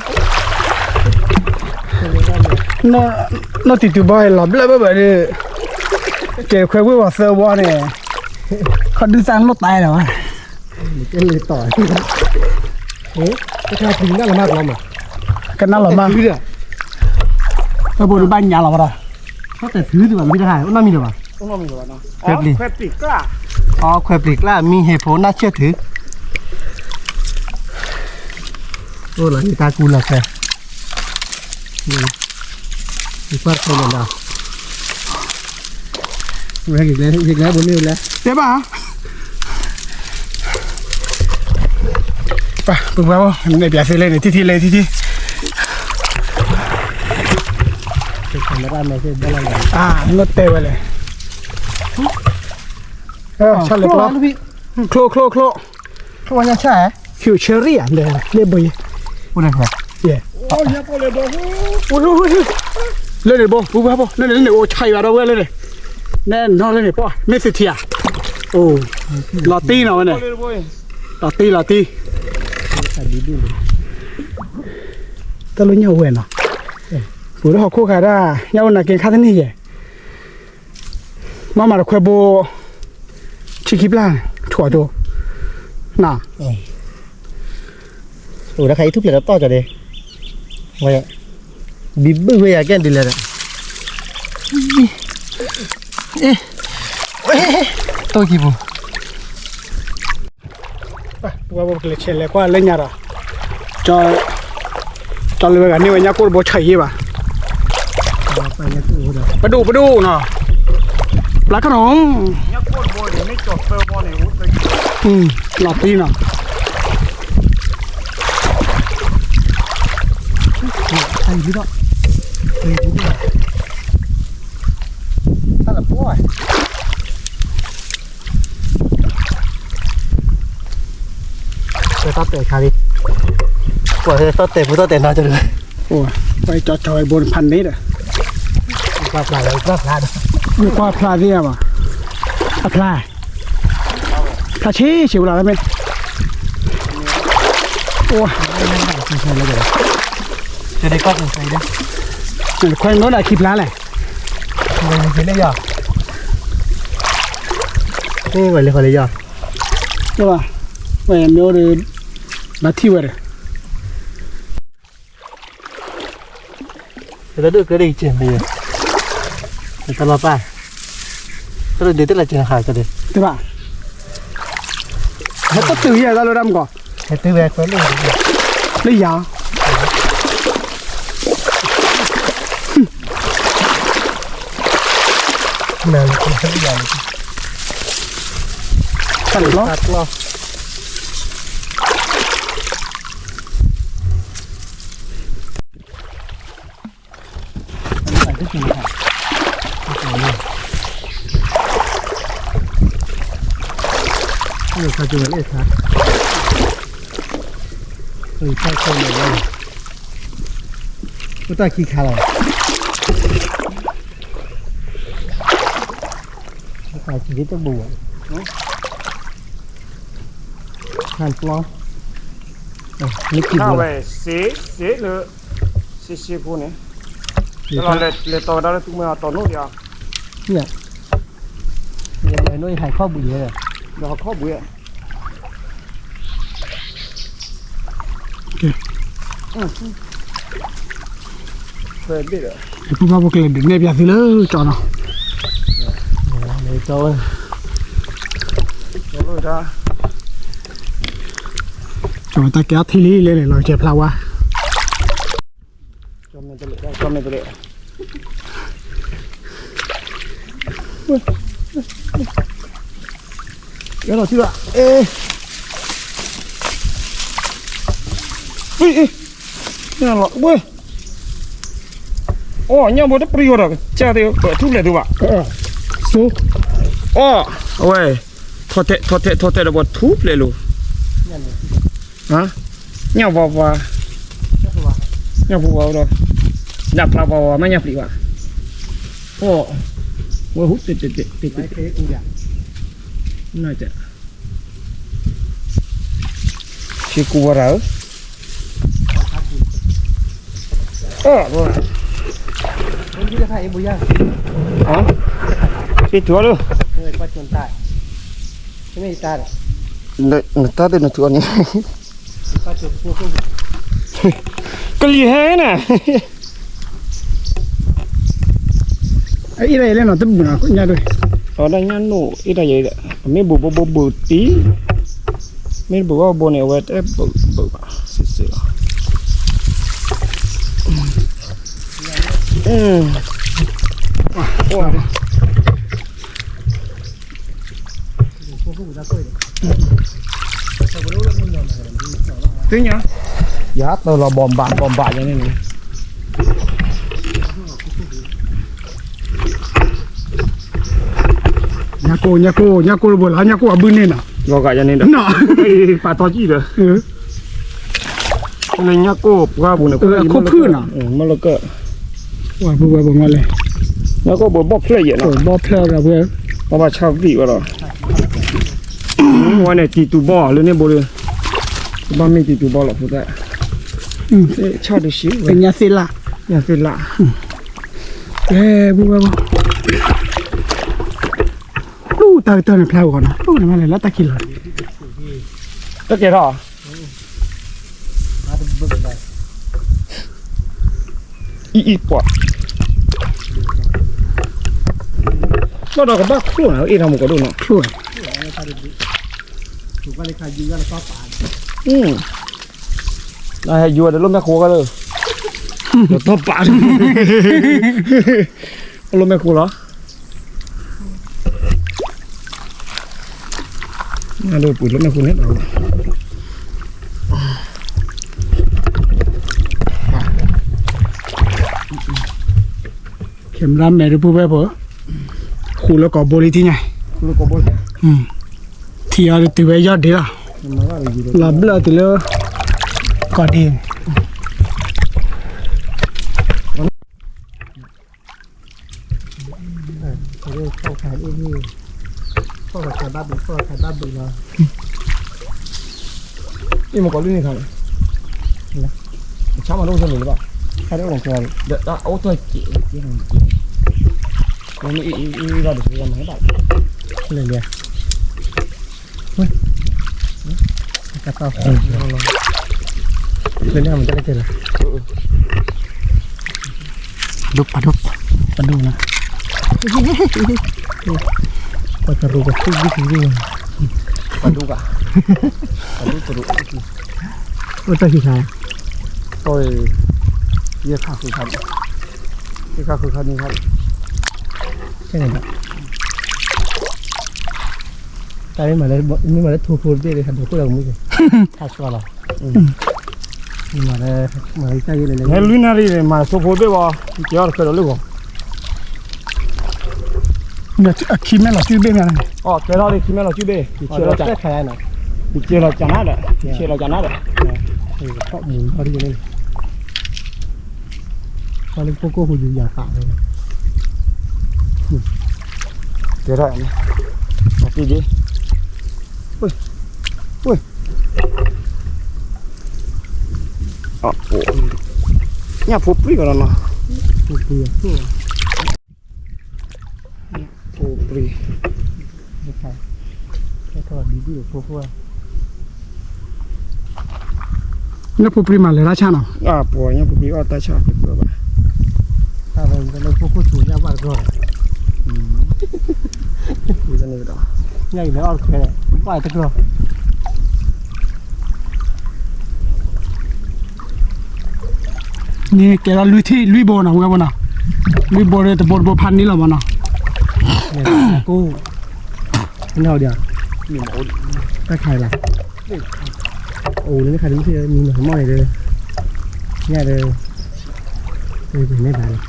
နိၣ်ထံးတုၤဘၣ်လီၤဘျၢၣ်ဘၣ်ဘၣ်ဒီး, ကဲခွဲဝ့ၢ်ဝီၤသၢဝီန့ၣ်, ခီဒုးသၣ်လိၣ်တၢ်လီၤဘၣ်, ကနၣ်လီၤမး, အဘိဒုးဘၣ်ညါလီၤဘၣ်ဒီး, တၢ်မံၤလၢၤဘၣ်, ခွဲးပျံၤကျၢ်, မံၤဟ့ၣ်ဖိနၢ်ဆၢၣ်ထုး, အိၣ်လီၤတၢ်ကူလီၤဖဲ, ယကွၢ်တခိၣ်လၢၤလီၤ, ယကလဲၤဘိမ့ၢ်လဲၤ, တဲဘၣ် ပှၤ ပှၤ န့ၣ်ပၠးသ့လဲၣ်န့ၣ် ထံထံလဲၣ် ထံထံ, လိၣ်တဲဝဲလဲၣ်, ဆၣ်လၢပျီ, ချိၣ်ချိၣ်ချိၣ်, ချိၣ်ဝါညါဆၣ်, ဖၠူၣ်ဆၢရံၣ်ဧါ လၢဘိယဲ, လၢန့ၣ်ဘိ ပူၤဘၣ်ဘိ လၢန့ၣ် လၢန့ၣ် အိၣ်ဆါယွၤဒီးဝဲလၢန့ၣ်, နဲနီၢ်လၢန့ၣ် ပှၤ မ့ၢ်သုထံၣ်ဧါ, အိၣ်, လီၤတံၢ်နီၤဝဲန့ၣ်, လီၤတံၢ်လီၤတံၢ်, တၢ်လၢညၣ်ဝဲနီၤ, ပူၤလၢဟီၣ်ခိၣ်ခါဒၣ် ညၣ်အိၣ်နၤက့ၤခါတန့ၢ်ယဲၢ် မ့ၢ်မၤတခွဲဘိ ဆံခံပျၢ် ထွံၣ်အီၤကၠိ, န, အိၣ်တခါအံၤထူၣ်ဖျဲးဒီးတီၢ်ကၠီၤဒ့, ဘံဘုၣ်ဝဲယၤကဲဒ်လဲၣ်ဒီး, တိၢ်ခံပူၤ, ဝဲပကလဲၤဆဲးလဲၤကွၢ်လၢညါဒီး, ကၠီလၢဝဲဂၤန့ၢ်ဝဲညၣ်ကိၢ်တဘိဆၢၣ်ယ့ၢ်ဘၣ်, ပဒိၣ်ပဒိၣ်နီၤ, ပျၢ်ခနီၤ, လီၤတံၢ်နီၤ, တၢ်လၢပှၢ် တၢ်တဲာ်ခါလံ, ပှၤတၢ်တဲာ်ဖိတၢ်တဲာ်နီၤကၠီ, ပှၤကၠီကၠီဝဲဘိတဖၣ်န့ၣ်ဒီး, ကွၢ်ဖျါလၢကွၢ်ဖျါဒီး, ကွၢ်ဖျါသ့ၣ်ညါဘၣ်, အဖျါ, ဖျါဆ့ဆ့ဝဲလီၤမ့ၢ်, အိၣ်, ခွဲးမ့ၢ်အိၣ်ဒၣ်ခံဖျါလဲၣ်, လၢယၤ, မ့ၢ်ဝဲလၢဃီလၢယၤ, မ့ၢ်ဘၣ်, ဝဲမ့ၢ်အိၣ်ဒီး, ဘၣ်ထံၣ်ဝဲဒီး တၢ်ဒိၣ်ကဲဒ်အံၤကဲမ့ၢ်, တၢ်လီၤပၢ်, တၢ်ဒိၣ်ဒ်တၢ်လီၤကဲဟးကဲဒ်, တဘၣ်, ဟဲတတုၤယဲၢ်တၢ်လီၤဒၣ်မကီး, ဟဲတုၤဝဲလၢယၤ, နၤလၢယၤလၢ, တၢ်လီၤ ခါကဝဲလၢခါ, ခါကဝဲလၢ, ပတၢ်ခံခါလီၤ, ခါကဝဲတဘူၣ်ဘၣ်, ဟန်ပျီ, မ့ၢ်ကံၣ်ဘိလီၤ, စ့စ့လၢ, စ့စ့ဖိန့ၣ်, လဲၤတီၤဝဲဒၣ်လၢသူမွဲအတီၤနိၣ်ဒံးဧါ, ယလဲၤနိၣ်ယဟဲခီၣ်ဘှံးယဲ, ဒီးခီၣ်ဘှံး, ပူၤဘၣ်ပကလဲၤဒုးနဲၣ်ပျးသုလၢကၠီနီၤ, ကၠီတၢ်ကဲအီထံလံလဲၣ်န့ၣ် လီၤကဲဖျါဝါ ကဲလီၤထံဘၣ်, အ့, အ့, ညၣ်လီၤဝဲ, အိၣ် ညၣ်ဘိတပြံဝဲဒီး ကစၢ်သ့ၣ်ပထူၣ်ဖျဲးသုဘၣ်, အီၣ်, အဝဲ, ထီၣ်ထဲ ထီၣ်ထဲ ထီၣ်ထဲဒီးပှၤထူၣ်ဖျဲးလိာ်, ညၣ်ဝါဝါ, ညၣ်ဖိဝါဒီး, ညၣ်ဖျါဝါဝါ မ့ၢ်ညၣ်ပျံၤဘၣ်, အီၣ်, ဝဲဟူ တဲတဲတဲတဲတဲ, န ဖံကူဝဲဒၣ်ဧၢ, အီၣ်, ဖံထူအီၤလၢ, နတၢ်သ့ၣ်နထူအီၤန့ၣ်, ကလံၤဟဲနၤ အအ့ၣ်ဒၣ်ယဲလဲၣ်နီၤ တဘူၣ်နီၤ ညၣ်ဒိၣ်, အဝဲဒၣ်ညၣ်နိၣ်အ့ၣ်ဒၣ်ယဲ, မ့ၢ်ဘူးဘိဘိဘူးတံၢ်, မ့ၢ်တဘူးဘိဘိန့ၣ် အဝဲတဘူးဘူးဘၣ် စံးစ့ၢ်လီၤ, သ့ၣ်ညါ, ယၤတလီၤဘီၣ်ဘၣ်ဘီၣ်ဘၣ်ယၤန့ၣ်န့ၣ်, ညၣ်ကိၢ် ညၣ်ကိၢ် ညၣ်ကိၢ်တဘိလီၤ ညၣ်ကိၢ်အဘုန့ၣ်နီၤ, လီၤဂာ်ယၤန့ၣ်ဒီး, ပာ်ထီၣ်ကံၣ်ဒီး, လၢညၣ်ကိၢ်ပှၢ်ပူၤန့ၣ် ခိၣ်ဖုၣ်နီၤ, မ့ၢ်လီၤကၢ်, ဝဲပူၤဝဲပူၤမ့ၢ်လဲၣ်, ညၣ်ကိၢ်ပဘီၣ်ဖျၢၣ်ယဲနီၤ, ဘီၣ်ဖျၢၣ်ဒီးပှဲၤ, ဘီၣ်ဘၣ်ဆၣ်သံဝဲဒီး, ဝဲန့ၣ်တံၤတူၤဘီၣ်လၢန့ၣ်ဘိဒီး, ဘၣ်မ့ၢ်တံၤတူၤဘီၣ်လီၤဖိသၣ်, ဆၣ်တဆံ, ညၣ်သ့ၣ်လၣ်, ညၣ်သ့ၣ်လၣ်, ဝဲပူၤဝဲပူၤ လူၢ်တၢ်ကတၢၢ်န့ၣ်ဖျါဂီၤနီၤ လူၢ်န့ၣ်မ့ၢ်လဲၤလၢတၢ်ခံလီၤ, တကဲထီၣ်, အံၤအံၤပှၤ, ဘၣ်ဒီးကဘၣ်ချိၣ်နီၤ အ့ၣ်ထီၣ်မူကီးဒိၣ်နီၤ ချိၣ်, ခါယုၢ်လၢကီၢ်ပၤ နဟဲယူၤဒီးလၢမဲာ်ဃိကဒီး, ဒီးထီၣ်ပာ်, လၢမဲာ်ဃိလီၤ, နဒိးပှ့ၤလၢမဲာ်ဃိန့ၣ်ဒီး camera man ဒုးပုၢ်ဝဲၢ်ဖိ, ဃူလၢကိာ်ဘိလံထံၣ်ညါ, ထံအီၤဒုးတုၤဝဲယီၢ်ဒ့လီၤ, လီၤဘျၢၣ်တုၤလၢ ကိာ်ဒ့ အံၤမ့ၢ်ကိးလံန့ၣ်ခါန့ၣ်, ဆါမၤတအိၣ်လၢၤလၢၤဘၣ်, ဒီးအိၣ်ထီၣ်က့ၤ, မ့ၢ်အံၤအံၤအံၤဘၣ်တဖုမၤဘၣ်, လဲၤလဲၤ, လဲၤလဲၤမၤတၢ်လဲၤကဲလီၤ, ပဒိၣ်ပဒိၣ်, ပဒိၣ်နၤ, ပှၤတရူးကသူၣ်ဘံၣ်သူၣ်ဘံၣ်, ပဒိၣ်ဘၣ်, ပဒိၣ်တရူး, အိၣ်တၢ်ဟံးခါ, ယဲၢ်ခါဃုခါ, ယဲၢ်ခါဃုခါန့ၣ်ခါ, ခဲန့ၣ်ဒီး တၢ်မ့ၢ်မၤလၢ, မ့ၢ်မၤလၢထိဖိတဘ့ၣ်ဒီး ဟးဒိးခိၣ်ဒီးကမူၣ်က့ၤ, ဟးဆှီလီၤ, မ့ၢ်မၤလၢ, မၤလၢတၢ်ယဲၢ်လဲၣ်လဲၣ်, ဟဲလွံၢ်နၣ်ရံၣ်န့ၣ် မၤထိဖိတဘ့ၣ်ဘၣ်, ကဲအီၤတဃဲဒီးလၢဂီၤ, အခံမဲာ်လီၤစုဘ့ၣ်မ့ၢ်, အီၤကဲထီၣ်လၢခံမဲာ်လီၤစုဘ့ၣ်, ယကဲလီၤကနၣ်ဒီး, ယကဲလီၤကနၣ်ဒီး, လၢဖိကိၣ်ဖိယူၤယၤသး, ကဲထီၣ်န့ၣ်, အတံဒ့, ညၣ်ဖိပြံကီးနီၤ, ဖိပြံ, ဖိပြံ, ညၣ်ဖိပြံမၤလဲၤတၢ်ဆၣ်နီၤ, ပှၤညၣ်ဖိပြံအီၣ်တၢ်ဆၣ်တကြၢးဘၣ်, တၢ်ဝဲလၢဖိခိၣ်ဆူညၣ်ဘၣ်တကြၢး, ညၣ်အံၤလၢအီၣ်တခဲ, ဘၣ်တကြၢး န့ၣ်ကဲထီၣ်လွံၢ်ထံၣ်လွံၢ်ဘိနီၤ ဝဲဘိနီၤ, လွံၢ်ဘိဒီးတဘိတဘိဖးန့ၢ်လီၤမးနီၤ, ကိၣ်, နီၢ်ဒီး, တၢ်ခါလီၤ, အိၣ်လၢခါဒ်မ့ၢ်မံနီၤ မီၢ်န့ၣ်ဒီး, ညၣ်ဒီး, န့ၢ်ဘၣ်လီၤ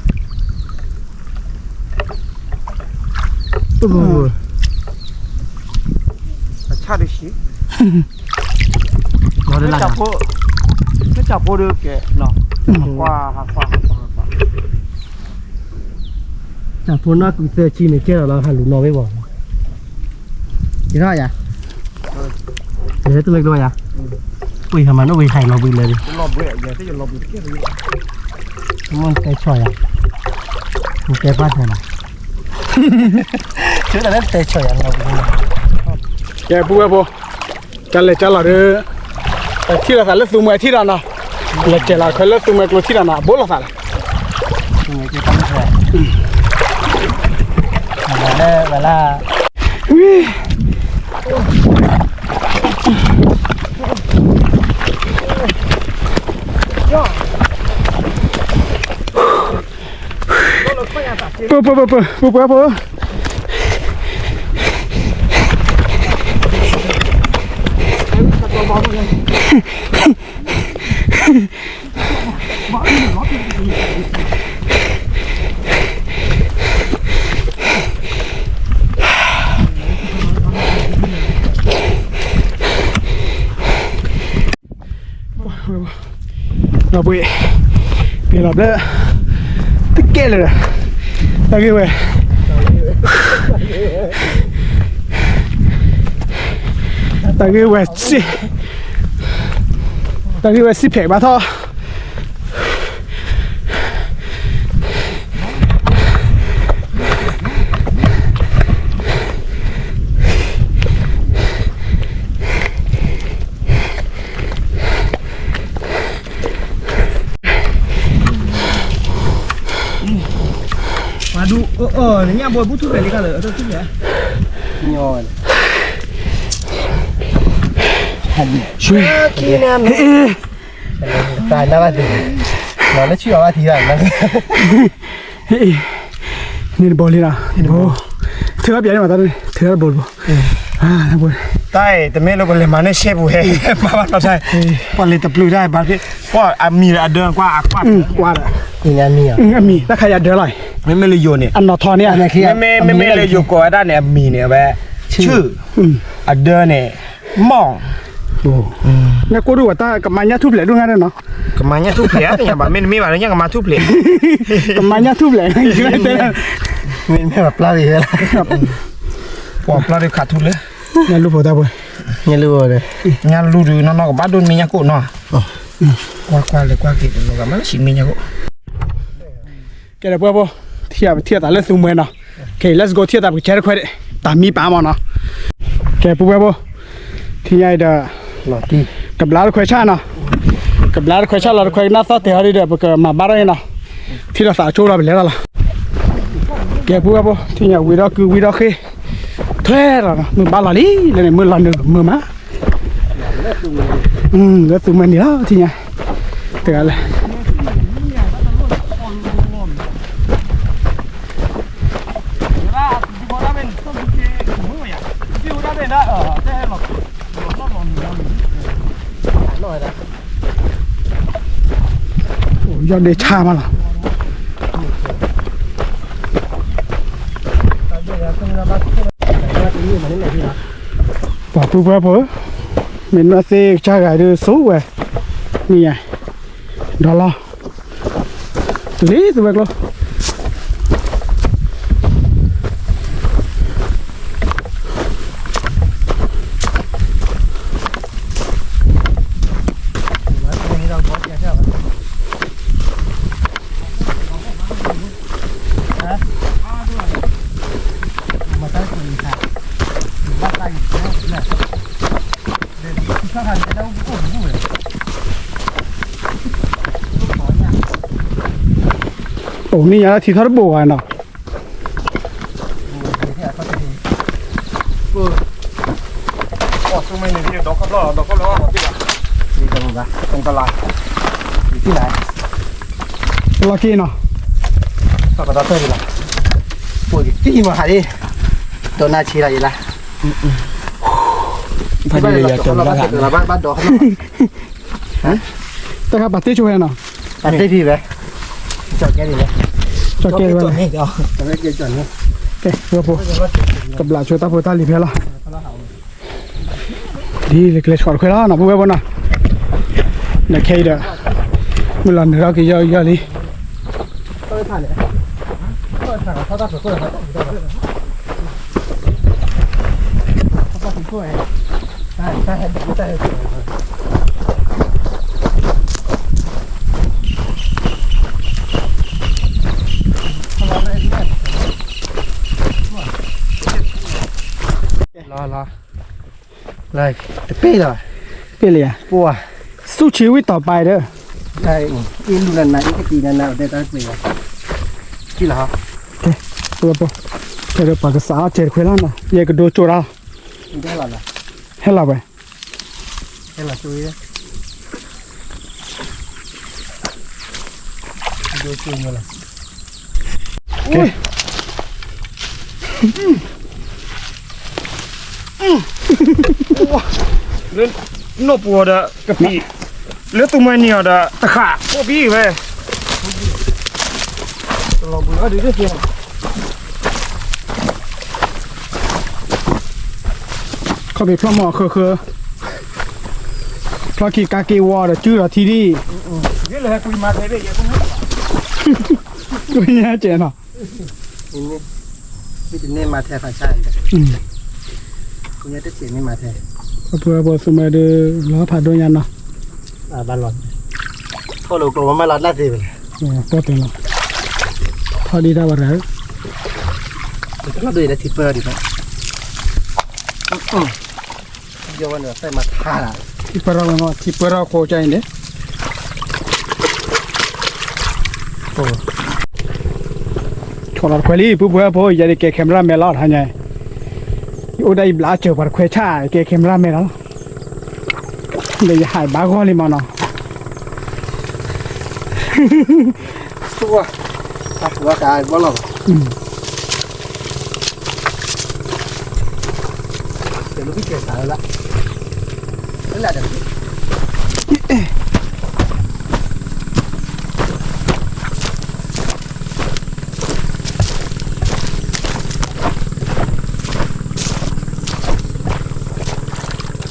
အဆၣ်ဒၣ်ဆံး, လၢတၢ်ဖိ, လၢတၢ်ဖိဒီးကဲ, ကွၢ်, ကွၢ်, ကွၢ်, ကွၢ်, တၢ်ဖိနီၢ်ကုသၢဆံန့ၣ် ကဲထီၣ်လီၤဟးလူၤနီၢ်ဝဲဘၣ်, ကဲထီၣ်ယၤ, ကဲထီၣ်လၢကလီယၤ, ဝံၤဟးမၤနီၣ်ဝံၤဟဲလီၤဘှံးလၢာ်, မ့ၢ်တဲဆီၣ်ယၤ, တဲပၢ်ထဲလီၤ, တဲဆီၣ်ယၤ, ကဲပုၢ်ဝဲၢ်ဖိ, ကလဲၤကလီၤဒီး, ပထံၣ်လိာ်သးလၢသူမှဲထံၣ်ဒီးနီၤ, လဲၤကဲလီၤခဲလၢသူမှဲကျိထံၣ်ဒီးနီၤ အဘိလိာ်သးလီၤ, လၢ, ပၢ်, ပၢ်, ပၢ်, ပၢ်, ပၢ်, ပၢ်, ပၢ်, ဒီပုၢ်ဝဲၢ်, ပှ့ၤလီၤဘျၢၣ်, တကဲလၢာ်ဒီး, တၢ်ဂ့ၢ်ဝဲ, တၢ်ဂ့ၢ်ဝဲ, တၢ်ဂ့ၢ်ဝဲစံးဖဲးဘၣ်ထီၣ် ပှၤဒူ, ညၣ်ဘိဘူးထူၣ်ဖျဲးလံခါလၢအထီၣ်ထူၣ်ဖျဲး, ညီ, ဆူ ဟ့ၣ် တၢ်နၢ်ဘၣ်သ့ၣ် လီၤလၢဆံၣ်အီၤဘၣ်ထံၣ်ဘၣ် ဟ့ၣ် န့ၣ်တဘိလံလီၤ ဘိ ထုးထီၣ်ပၠးန့ၣ်မးတၢ်န့ၣ် ထုးထီၣ်တဘိတဘိ တၢ်အံၤ တမ့ၢ်လၢပလဲၤမၤန့ၢ်ရှဲပူၤဟဲ မၤဘၣ်နီၤတၢ် ပှၤလံၤတပျုာ်တၢ်ဘၣ် ပှၤအမံၤဒီးအဒၢကွၢ်အကွၢ် ကွၢ်ဒီး အမံၤ တၢ်ခါအံၤအဒၢလီၤ မ့မ့ၢ်လၢယိာ်န့ၣ် အနီၢ်ထီန့ၣ် မ့မ့ၢ်လၢယိာ်ကိးဝဲဒၣ်န့ၣ် အမံၤန့ၣ် အဝဲ ဆူၣ် အဒၢန့ၣ် မီၢ် ညၣ်ကိၢ်ဒိၣ်ဝဲတၢ်ကမၤညၣ်ထူၣ်ဖျဲးဒိၣ်ငါဒီးနီၤ ကမၤညၣ်ထူၣ်ဖျဲး သ့ၣ်ညါဘၣ် မ့တမ့ၢ်ဘၣ်လၢညၣ်ကမၤထူၣ်ဖျဲး ကမၤညၣ်ထူၣ်ဖျဲး မ့တမ့ၢ်ဘၣ်ပျၢ်လံ ပှၤပျၢ်ဒုးခးထူလၢ ညၣ်လူၢ်ဖိတၢ်ပှဲၤ ညၣ်လူၢ်ဖိဒီး ညၣ်လူၢ်ဒုးနီၢ်နီၢ်ကဘၣ်ဒိၣ်မ့ၢ်ညၣ်ကိၢ်နီၤ ကွၢ်ကွၢ်လဲၤကွၢ်က့ၤတလိၤဂၤမ့ၢ်လၢဆံးမ့ၢ်ညၣ်ကိၢ် ကဲဒီးပုၢ်ဝဲၢ်ဖိ ထံၣ်ပထံၣ်အသးလၢသူမှဲနီၤ ကဲ let's go ထံၣ်အသးပကဆဲတခွဲးဒံး တၢ်မံပာ်မးနီၤ ကဲပုၢ်ဝဲၢ်ဖိ ထံၣ်ညါအံၤဒီး ကဘျါတခွဲးဆၣ်နီၤ ကဘျါတခွဲးဆၣ်လီၤတခွဲးကနၣ်သီၣ်တဲာ်ဟီဒ်ဒီး ပကမၤဘၣ်ထီၣ်အံၤနီၤ ထံၣ်လီၤသးကၠိလီၤပလဲၤလီၤလီၤ ကဲပုၢ်ဝဲၢ်ဖိ ထံၣ်ညါဝံၤဒီးကုဝံၤဒီးဃ့ ထွဲလီၤ မုၢ်ဘၣ်လီၤလံ လၢန့ၣ်မုၢ်လီၤနုာ်မုာ်မး လၢသူမှဲန့ၣ်လီၤ ထံၣ်ညါ တဂၤလၢ အိၣ် ယီၢ်ဒ့ဆါမးလီၤ ပှၤပုၢ်ဝဲၢ်ဖိ မ့ၢ်နွဲၣ်သ့ၣ်ကစၢ်ဂၤဒုးစိဝဲ မ့ၢ်ယါ ဒီးလီၤ တုၤလံသုဝဲကျိ အိၣ်မ့ၢ်ယါထံထီၣ်တဘိၣ်ဘၣ်နီၤ တလီၤက့ၤနီၤ ဖးဒိၣ်လၢယၤတလီၤဂာ် တၢ်ခါပာ်တ့ၢ်ဆိဝဲနီၤ ပာ်တ့ၢ်ဖံဝဲ ကၠီၣ်ကဲဝဲလီၤ ကဲ ဖိ ကဘျးဆိတၢ်ဖိတၢ်လံၤဖဲလီၤ ဒ်လဲၤကျဲဆီၣ်တခွဲလီၤနီၤ ပုၢ်ဝဲၢ်ဖိနီၤ ဒီးခဲအံၤဒီး မုၢ်လီၤနုာ်ထီၣ်က့ၤယီၢ်ယီၢ်လံ လီၤလီၤ တပ့ၢ်လီၤ ပ့ၢ်လံဧါ ပှၤ ဆူၣ်ဆံဝံၣ်တီၤပာ်ဒီး အ့ၣ်လူနၤနၤ အ့ၣ်ကတံၤနၤနၤ အိၣ်တဲတၢ်တပ့ၢ်လီၤ ကံလီၤ ကဲ ပုၢ်ဝဲၢ်ဖိ ခဲဒီးပှၤကစးအီၣ်စဲးတခွဲလီၤနီၤ ယဲကဒိကၠိတၢ် ဟဲလီၤဝဲ ဟဲလီၤဝဲ ဟဲလီၤကၠိ ကဒိကၠိမ့ၢ်လီၤ ကဲ လၢနီၢ်ပူၤအီၤဒီးကပံာ် လၢသူမှဲနံၤအီၤဒီးတဃာ် အိၣ်ဘံၣ်ဝဲ တလီၤဘှံးအီၤဒ်န့ၣ် ခီၣ်ဖံးဖျီၣ်မီၢ်ဃၢဃၢ ဖျီၣ်ခံကါက့ၤဝီဒီးစုဒီးထံဒံၣ် ကွၢ်ညါကဲနီၤ မ့ၢ်တန့ၢ်မၤထဲဖးဆါ ကွၢ်ညါတစဲးမ့ၢ်မၤထဲ ပှၤပှၤသူမှဲဒုး လီၤဖးဒိၣ်ညါနီၤ ဘၣ်လီၤ ထီၣ်လီၤကျိၤမ့ၢ်လီၤနၢ်သ့ဝဲ ပီၣ်တဲလီၤ ထီၣ်ဒံးတၢ်ဝဲဒၣ် တလီၤဒုးလၢထံပၢၢ်ဒံးဘၣ် ယဝဲန့ၣ် သဲမၤထါလၢ ထံပၢၢ်ထီၣ်ဝဲမ့ၢ် ထံပၢၢ်ထီၣ်ခိကါအံၤန့ၣ် ဆီၣ်လီၤတခွဲလံ ပုၢ်ဖိဝဲၢ်ဖိ ယဲဒၣ်ကဲ camera man လီၤ တဟါညါ ယအိၣ်ဒၣ်ယဘျးစၢၤပှၤတခွဲဆၣ် ကဲ camera man လီၤ ဒီးယဟးဘၣ်ဂီၢ်လံမးနီၤ. သူဝါ, အဝဲကဘီလီၤဘၣ်. တလူၤကဲသးလၢ, လၢလၢဒီး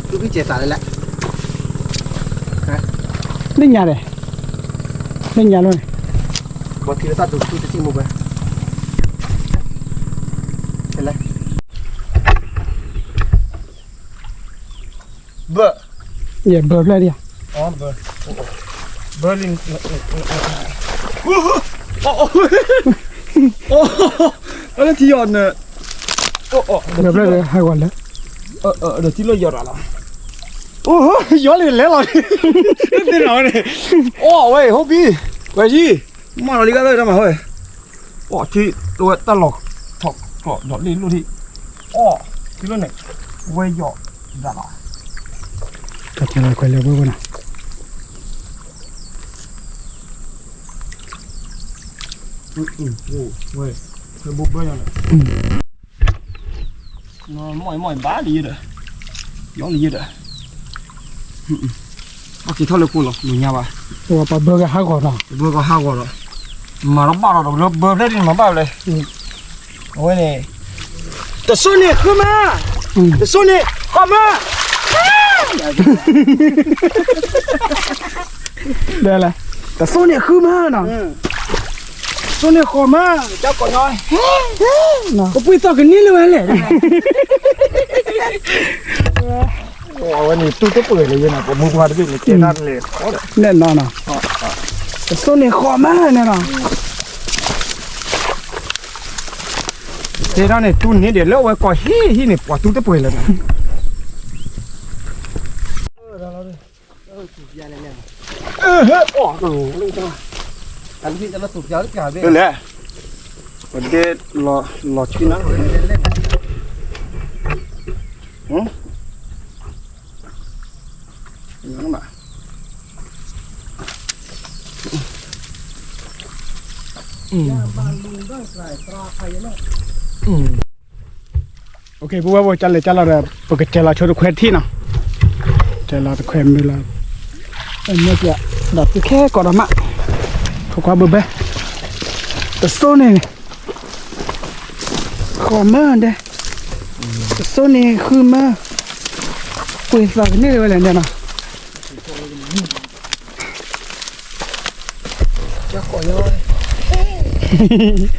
သူကစဲးသးလဲၣ်လဲၣ်. လၢညါဒဲး, လၢညါလီၤန့ၣ်, ဘၣ်ထံလၢတၢ်ဒိးသူတစံၣ်မိၢ်ပှဲၤ, လဲၣ်, ဘၢ, ယဘၢဖျဲၣ်ဒံးဧါ, ဘၢ, ဘၢလံ, လၢထံအီၤန့ၣ်, ဘၢဖျဲၣ်ဒီးဟးဂီၤလဲၣ်, ဒီးထံလီၢ်ယီၤတၢ်လီၤ, ယီၤလံလဲၤလီၤ, သ့ၣ်နီၣ်ဝဲန့ၣ်, အီၣ်ဝဲ ဟိဘံ, ဝဲယံၤ, မၤလီၤလံဂၤလၢတၢ်မၤဝဲ အီၣ်ထံ, တဝဲတၢ်လီၤထီၣ်ကျီၢ်ဒီးလ့ၣ်လိၣ်ထံ, အီၣ်ထံလီၢ်န့ၣ်, ဝဲယီၤဒၣ်လီၤ, ကဲလီၤခွဲးလၢပှဲၤပှဲၤနီၤ, ဝဲ, ဝဲဘိဘၢညါန့ၣ်, မီၢ်မီၢ်ဘၣ်လံယဲဒီး, ယီၤလံယဲဒီး, ဘၣ်က့ၤထီၣ်လၢခိလီၤ မုၢ်ညါဘၣ်, ပှၤဘၢကဟးဂီၤနီၤ, ဘၢကဟးဂီၤဒီး, မၤလီၤဘၣ်လီၤဒီးလၢဘၢဖျဲၣ်ဒ်န့ၣ်မၤဘၣ်လဲၣ်, အဝဲန့ၣ်, တစိၢ်န့ၣ်ဃုမး, တစိၢ်န့ၣ်ဃီမး, လဲၣ်လဲၣ်, တစိၢ်န့ၣ်ဃုမးနီၤ, တစိၢ်န့ၣ်ဃီမး, ကၠီကိးညီ, ကပှ့ၤသီၣ်ကန့ၢ်လၢဝဲလဲၣ်, အဝဲန့ၣ်တူၢ်တပှဲၤလၢယဲန့ၣ် ပမူပှၤတဘ့ၣ်န့ၣ် ကဲတၢ်လဲၤဃီဒီး, နဲၣ်နီၤနီၤ, တစိၢ်န့ၣ်ဃီမးန့ၣ်နီၤ, တဲဒၣ်န့ၣ် တူၢ်န့ၢ်ဒံးလၢအဝဲကီၢ်ဟံၣ်ဟံၣ်န့ၣ် ပှၤတူၢ်တပှဲၤလၢၤနီၤ, လဲၣ်, ပဒဲလီၤဆံနီၤ, ပဝဲပကလဲၤကၢ်လီၤဒီး ပကစဲးလီၤဆိတခွဲထံၣ်နီၤ, စဲးလီၤတခွဲမုၢ်လီၤ, မ့ၢ်ပျဲဒီးသုခဲကီးဒီးမး, ခိခွါဘၢဘဲ, တစိၢ်န့ၣ် ဃီမးဒဲး, တစိၢ်န့ၣ်ဃုမး, ပှ့ၤသီၣ်ကန့ၢ်လၢဝဲလဲၣ်ဒဲးနီၤ, ကၠီကိးညီ,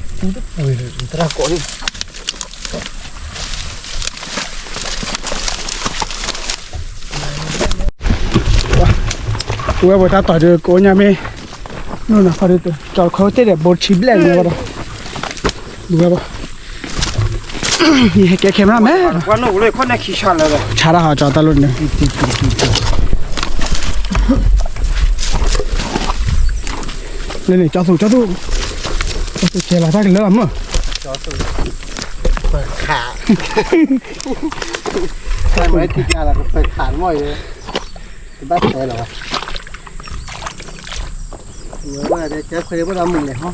တူၢ်တပှဲၤလၢသရၣ်ကိးန့ၣ်, ပဝဲပတၢ်တီၤဒုးကအိၣ်ညါမ့ၢ်, နီၢ်နီၢ်ခီဒုး ကၠီတခွဲအိၣ်တ့ၢ်ဒီး ဘိထံဘျဲၣ်န့ၣ်ဝဲဒီး, ပဝဲပ, ယဟဲကဲခဲမရၣ်မဲ, ဆါတၢ်ဟးကၠီတၢ်လိၣ်န့ၣ်, လၢန့ၣ် ကၠီသူ, ကၠီသူ, ကၠီသူကဲလီၤတၢ်ကလၢလီၤမး, ပခး, ပခးမ့ၢ်ထံၣ်ကလၢပခးမ့ၢ်ယဲ, တဘၣ်တဲလီၤဘၣ်, ဝဲဝဲဒၣ်ကဲခွဲးဘၣ်ဒီးမုၢ်လဲၣ်ဟီ,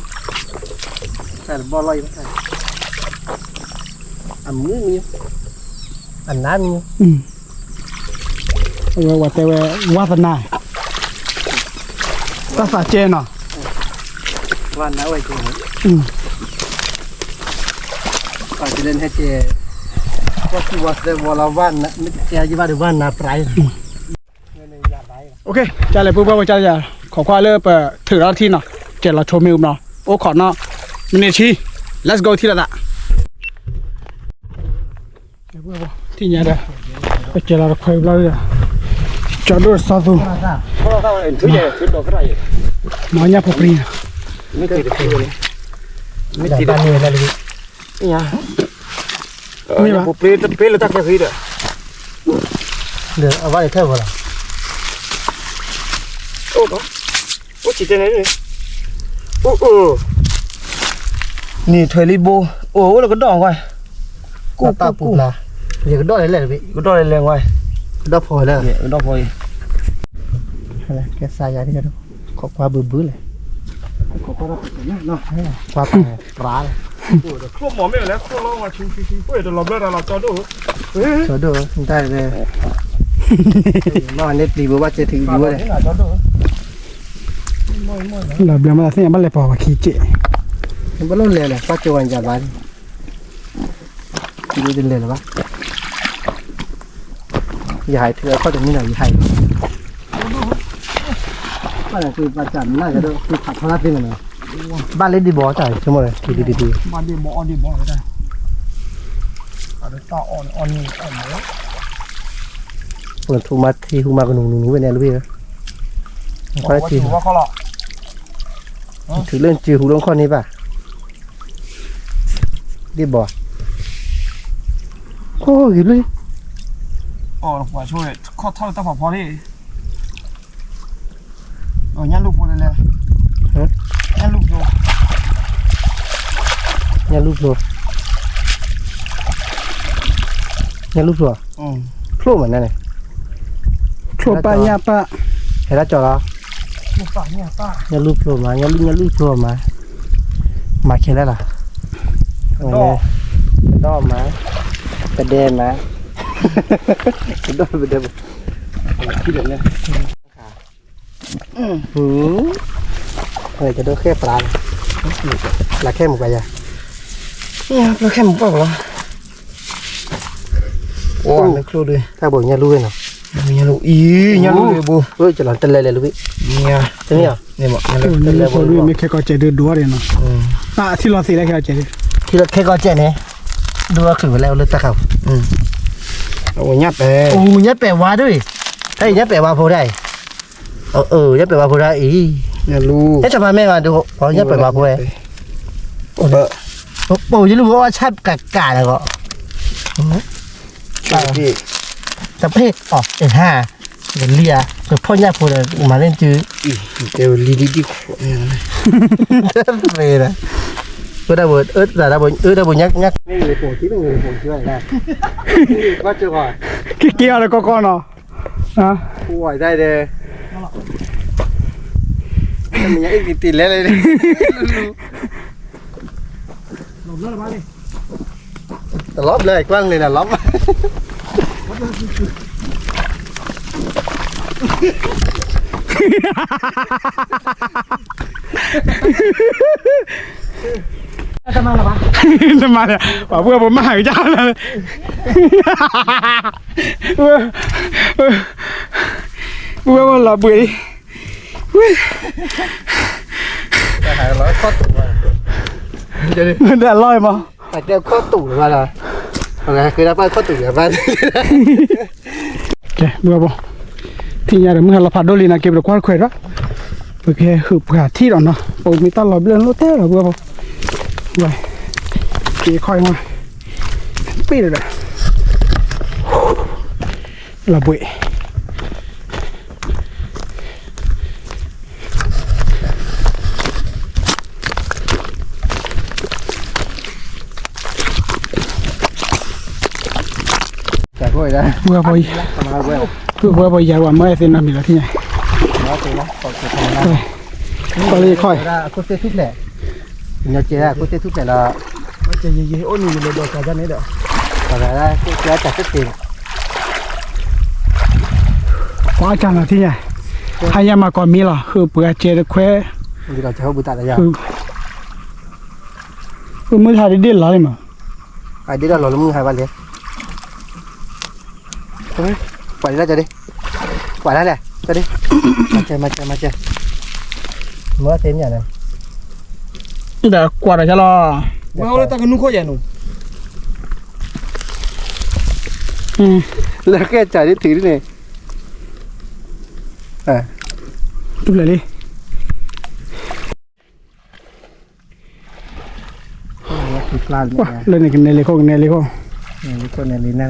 တၢ်တဘီလီၤအံၤ, အမုၢ်မံ, အနါမံ, အဝဲဝဲတဲဝဲ, ဝါသနာ, တၢ်သးကဲနီၤ, ဝါနါဝဲကဲ, ပှၤကလဲၤဟဲကဲ, ဝါသဝီသဲဝီလီၤဝါနါ, မ့ၢ်တကဲယဘၣ်ဒီးဝါနါပြၢ် ကလဲၤပှၤပှၤကလဲၤ, ခိးခွါလၢပထုးထီၣ်ထံနီၤ, ကဲလီၤဆိမ့ၢ်အူနီၤ, အိၣ်ခိးနီၤ, မံးနံးဆံ, let's go ထံၣ်လိာ်သး, ထံၣ်ညါဒီး, ပကဲလီၤတခွဲဘျီဒီး, ကၠီဒိၣ်စီသူ, မၤညၣ်ဖိပြံ, မ့ၢ်တံၤတဖုန့ၣ်, မ့ၢ်တံၤတဖုန့ၣ်, မ့ၢ်ဘၣ်, ဖိပြံတပ့လၢတၢ်ခဲဃံဒီး, ဒီးအဝဲထဲဝဲလီၤ, အိၣ်ဘၣ်, အိၣ်ဆံးတဲန့ၣ်, အိၣ်အိၣ်, နံၤထွဲလံဘိ, အိၣ်အိၣ်လၢကဒီးဝဲ, ကိၢ်ကိၢ်ကိၢ်, ယကဒီးလဲၣ်လဲၣ်တဘ့ၣ်, ကဒီးလဲၣ်လဲၣ်ဝဲ, ဒီဖီလၢ ဒီဖီအံၤ ကဲစါယၤ ခိးကွၢ်ဘုဘုလဲၣ် ခိးကွၢ်ဒီးပကနဲၣ်နီၤ ကွၢ်ပၢ်ပြါလဲၣ် ချိၣ်မီၤမ့ၢ်လဲၣ် ချိၣ်လီၤဝဲဆူဆူဆူ ပှ့ၤတလီၤဘျၢတၢ်လီၤကၠီဒိၣ် ကၠီဒိၣ် တၢ်လဲၣ် မ့ၢ်န့ၣ်ပျံၤဘိဘၣ်စဲထုးဘိဝဲလဲၣ် လီၤဘျၢမ့ၢ်သ့ၣ်ညါဘၣ်လဲၤပှၤဝဲခံက့ၢ် ဘၣ်လိၣ်လဲၤလဲၣ် ပှၤကၠီဝဲညါဘၣ် တလဲၤလၢၤဘၣ် ယဟဲထုးအခီၣ်တမံၤနီၤ ယဟဲ ဘၣ်လဲၤသုပာ်စၢ်မနုၤကဒီး သုဖးထီၣ်သ့မနီၤ ဘၣ်လၢဒံးဘီတၢ်ဆိကမိၣ်လၢ ဒံးဒံးဒံးဒံး ဘၣ်ဒံးဘီအီၣ်ဒံးဘီဝဲဒၣ် အီၣ်န့ၣ်အီၣ်န့ၣ် ပထူမါထံဟူမါကနူၤနူၤနူၤဝဲန့ၣ်လၢဝဲ ထုးလၢနစုဟူလၢခီၣ်န့ၣ်ဘၣ် ဒံးဘီ အိၣ်ဂ့ၤဘျုး အိၣ်ပှၤဆိ ခီၣ်ထီၣ်လၢတၢ်ဖးဖီန့ၣ် ညၣ်လူၢ်ဖိလဲၣ်လဲၣ် ညၣ်လူၢ်ဖိ ညၣ်လူၢ်ဖိ ညၣ်လူၢ်ဖိ ဖျိမးန့ၣ် ဖျိပၢ်ညၣ်ပၢ် ဟဲဒၣ်ကၠီလီၤ ညၣ်လူၢ်ဖျိမး ညၣ်လူၢ် ညၣ်လူၢ်ဖျိမး မၤခဲလၢာ်လီၤ ကဒီမး ပဒဲမး ကဒီပဒဲမး ကဒိၣ်ဃဲပြး လၢခဲမုၢ်ပှၤယၤ လၢခဲမုၢ်ပှၤလီၤ အိၣ်မ့ၢ်ချိၣ်ဒုး တၢ်ဘိညၣ်လူၢ်ဝဲနီၤ ညၣ်လူၢ်အံၤ ညၣ်လူၢ်လၢဘိ ကလီၤတလဲၤလဲၤလူၢ်ဘ့ၣ် တမ့ၢ်အီၤ ညၣ်လူၢ်ဖိဒုး မ့ၢ်ခဲကီၢ်စဲးဒုးဒိးအီၤဒံးနီၤ အထံလီၤသ့းလၢခဲကီၢ်စဲးဒုး ထံလီၤခဲကီၢ်စဲးန့ၣ် ဒိးအီၣ်ချုးဝဲလၢအအိၣ်လၢတၢ်ခါပူၤ အညၣ်ပဲာ် အညၣ်ပဲာ်ဝါဒုး တၢ်အံၤညၣ်ပဲာ်ဝါဖိဒၣ်အံၤ အၢ ညၣ်ပဲာ်ဝါဖိဒၣ်အံၤ ညၣ်လူၢ် ဟဲဆၣ်ဖးမဲာ်ဂ့ၤဒုး ညၣ်ပဲာ်ဝါဖိဝဲ ပအိၣ်ယလူၢ်အီၣ်ဆၣ်ကးကးဒီးဂီၢ် တပ့ၢ်အီၤ အဟါ ကလံၤဧါ ကဖီၣ်ညၣ်ဖိဒီး မၤန့ၢ်တုၤ တဲဝဲလံၤဒံဒံခိးန့ၣ် ဝဲဒၣ်ဘိ အၢ တၢ်ဘိ အၢ တၢ်ဘိညၣ် ကက့ၤအီၤလၢကီကီနီၤ ဝဲဒၣ်ဒီး မ့ၢ်ညါအ့ၣ်က့ၤတ့ၢ်လဲၣ်လဲၣ် တလီၤဘျၢကွၢ်လံလီၤ တမၤလၢၤ ပှၤပုၢ်ဝဲၢ်ဖိမၤဟးကစၢ်လၢ ပုၢ်ဝဲၢ်ဖိလီၤဘှံး တၢ်လီၢ်မး တၢ်ခီၣ်တူာ်လၢၤဘၣ်လီၤ ပှၤဃ့ဒၣ်ပှၤခီၣ်တူာ်လၢၤဘၣ် ကဲ ပုၢ်ဝဲၢ်ဖိ ထံၣ်ညါဒီးမုၢ်ဟါလီၤဖးဒိၣ်လံနီၤ က့ၤပတကွၢ်တခွဲးဒီး ပကဟဲဟုးပှၤထံၣ်ဒီးနီၤ ပအိၣ်မ့ၢ်တၢ်လီၤဘျၢလိၣ်တဲလီၤ ပုၢ်ဝဲၢ်ဖိ ဝဲ က့ၤခီၣ်အံၤမး ပ့ၢ်ဒီး လီၤဘှံး ပုၢ်ဝဲၢ်ဖိ ပုၢ်ဝဲၢ်ဖိယၤဝဲမ့ၢ်သ့ၣ်နီတမံၤလီၤထံၣ်ညါ ကီၢ်လၢယခီၣ် ကညီကဲဒၣ်ခိၣ်သ့ၣ်ထူၣ်ဖျဲးလီၤ ကဲယဲယဲအိၣ်န့ၣ်ယလဲၤဒီးကၤန့ၣ်ဒီး ကဲတၢ်သ့ၣ်သ့ၣ် ပှၤအကၢ်နီၤထံၣ်ညါ ဟါညါမၤကီၢ်မံလီၤ ဟုးပှၤကဲတခွဲး မုၢ်ဟါဒ်ဒ့ၣ်လီၤလံမး အဒ့ၣ်ဒီးလီၤလၢမုၢ်ဟါဘၣ်လဲၣ် ပှၤဒ်လဲၣ်ကၢ်ဒ့ ပှၤဒ်လဲၣ်ကၢ်ဒ့ မၤစၢၤ မၤစၢၤ မၤစၢၤ မၤသ့မ့ၢ်န့ၣ် ဒီးကွၢ်ဒီးကၢ်လီၤ ဝဲအိၣ်လၢတၢ်ကနူခိၣ်ယဲၢ်နူ လၢကဲစၢ်ဒ်တုၤဒ်န့ၣ် တူၢ်ဖျဲးလံ လၢန့ၣ်ကနဲလံခိၣ် ကနဲလံခိၣ် နဲလံခိၣ် နဲလံနၤလံ နဲ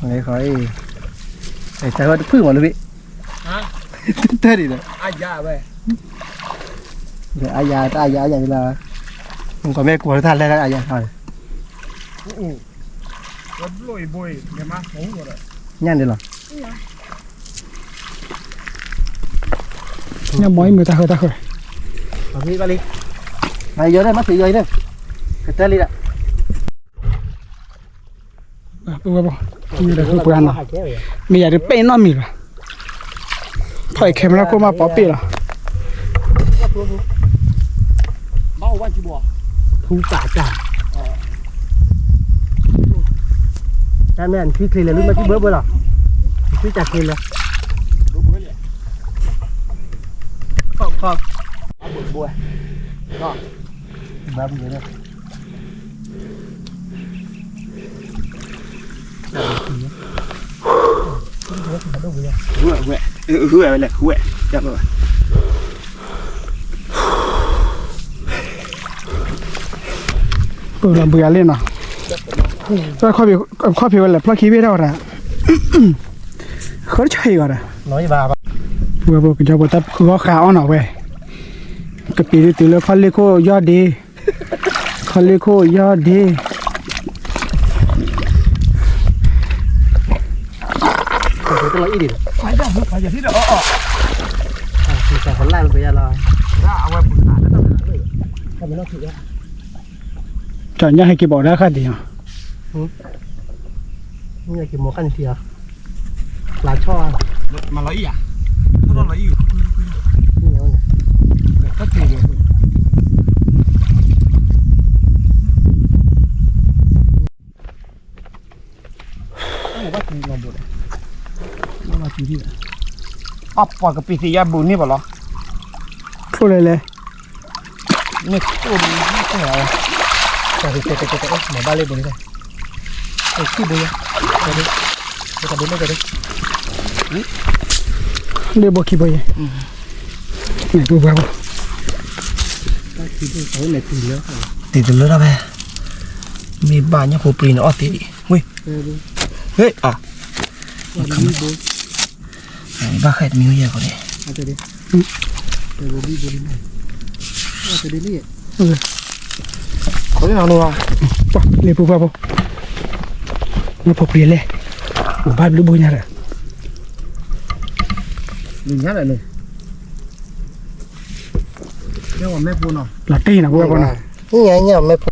လံခိၣ်အံၤ တၢ်ဝဲတဖုမးလၢဘ့ၣ် တၢ်ဒံးဒီး အါယၤ တၢ်အါယၤ အါယၤဒ်လီၤ ကွၢ်မ့ၢ်ကွၢ်လၢတၢ်လဲၢ်လၢအါယၤထီၣ် ဝဲဘျိၣ်အံၤဘိအံၤ လဲၤမါဟူးဒီး ညၣ်န့ၣ်လီၤ. ညၣ်မီၤအံၤမ့ၢ်တၢ်ဃၢတၢ်ဃၢ, အီၤလံ, အယီၤဒၣ် မ့ၢ်သ့ယီၤအံၤဒၣ်, ကတၢၢ်လံဒၣ်. ပှၤ, မ့ၢ်ယၤဒုးပဲၣ်နီတမံၤလီၤ, ထီၣ်အံၤ camera ခိၣ်မး ပိာ်ပ့ၣ်လီၤ. ဖူပာ်တၢ်, တၢ်မ့ၢ်နထံချ့လဲၣ် လၢမ့ၢ်ထံဘၢဘၢလီၤ, နထံတၢ်ချ့လဲၣ်, ခီၣ်ခီၣ်, ဘၣ်ဘၣ်, ပလီၤဘှံးအလံနီၤ, ခီၣ်ဖံးဝဲလဲၣ် ဖျီၣ်ခံဘ့ၣ်ထီၣ်ဝဲဒၣ်, ဃၢတဆၢအံၤဂီၤဒီး, ပဝဲပကညီပတၢ်ဂီၤဃာ်အီၤနီၤဝဲ, ကပံၤဒုးတုၤလၢခီၣ်လ့ၢ်ခိၣ်ယီၢ်ဒ့, ခီၣ်လ့ၢ်ခိၣ်ယီၢ်ဒ့, ကၠီညါဟဲက့ၤဘၣ်ဝဲဒၣ်ဃၣ်ဒံးနီၤ, လၢဆီဧါ, မၤလီၤအံၤဧါ, ထီၣ်လီၤအံၤ, တၢ်တ့ၢ်ဒီး ဘၣ်ကပံၤသ့ၣ်ယါဘူးန့ၢ်ဘၣ်လီၤ, ချိၣ်လဲၣ်လဲၣ်, မ့ၢ်ချိၣ်ဒ်, မၤဘၣ်လ့ၣ်ဘိန့ၣ်, ခံဘိယါ, လ့ၣ်ဘိခံဘိယါ, ပှၤပှၤ, တံၤတလၢတၢ်ဖဲ, မ့ၢ်ဘၣ်ညၣ်ဖိပြံန့ၣ်အီၣ်သ့ဒံး, ဝ့ၢ်, ဟ့ၣ်အ, ဘၣ်ဃဲတမံၤဝဲယဲၢ်ကီးန့ၣ်, လ့ၣ်ဖိပှၤဖိ, ပှၤဘၣ်ဘျုးဘိညါဒီး, လီၤတ့ၢ်နီၤ ပဝဲဖိ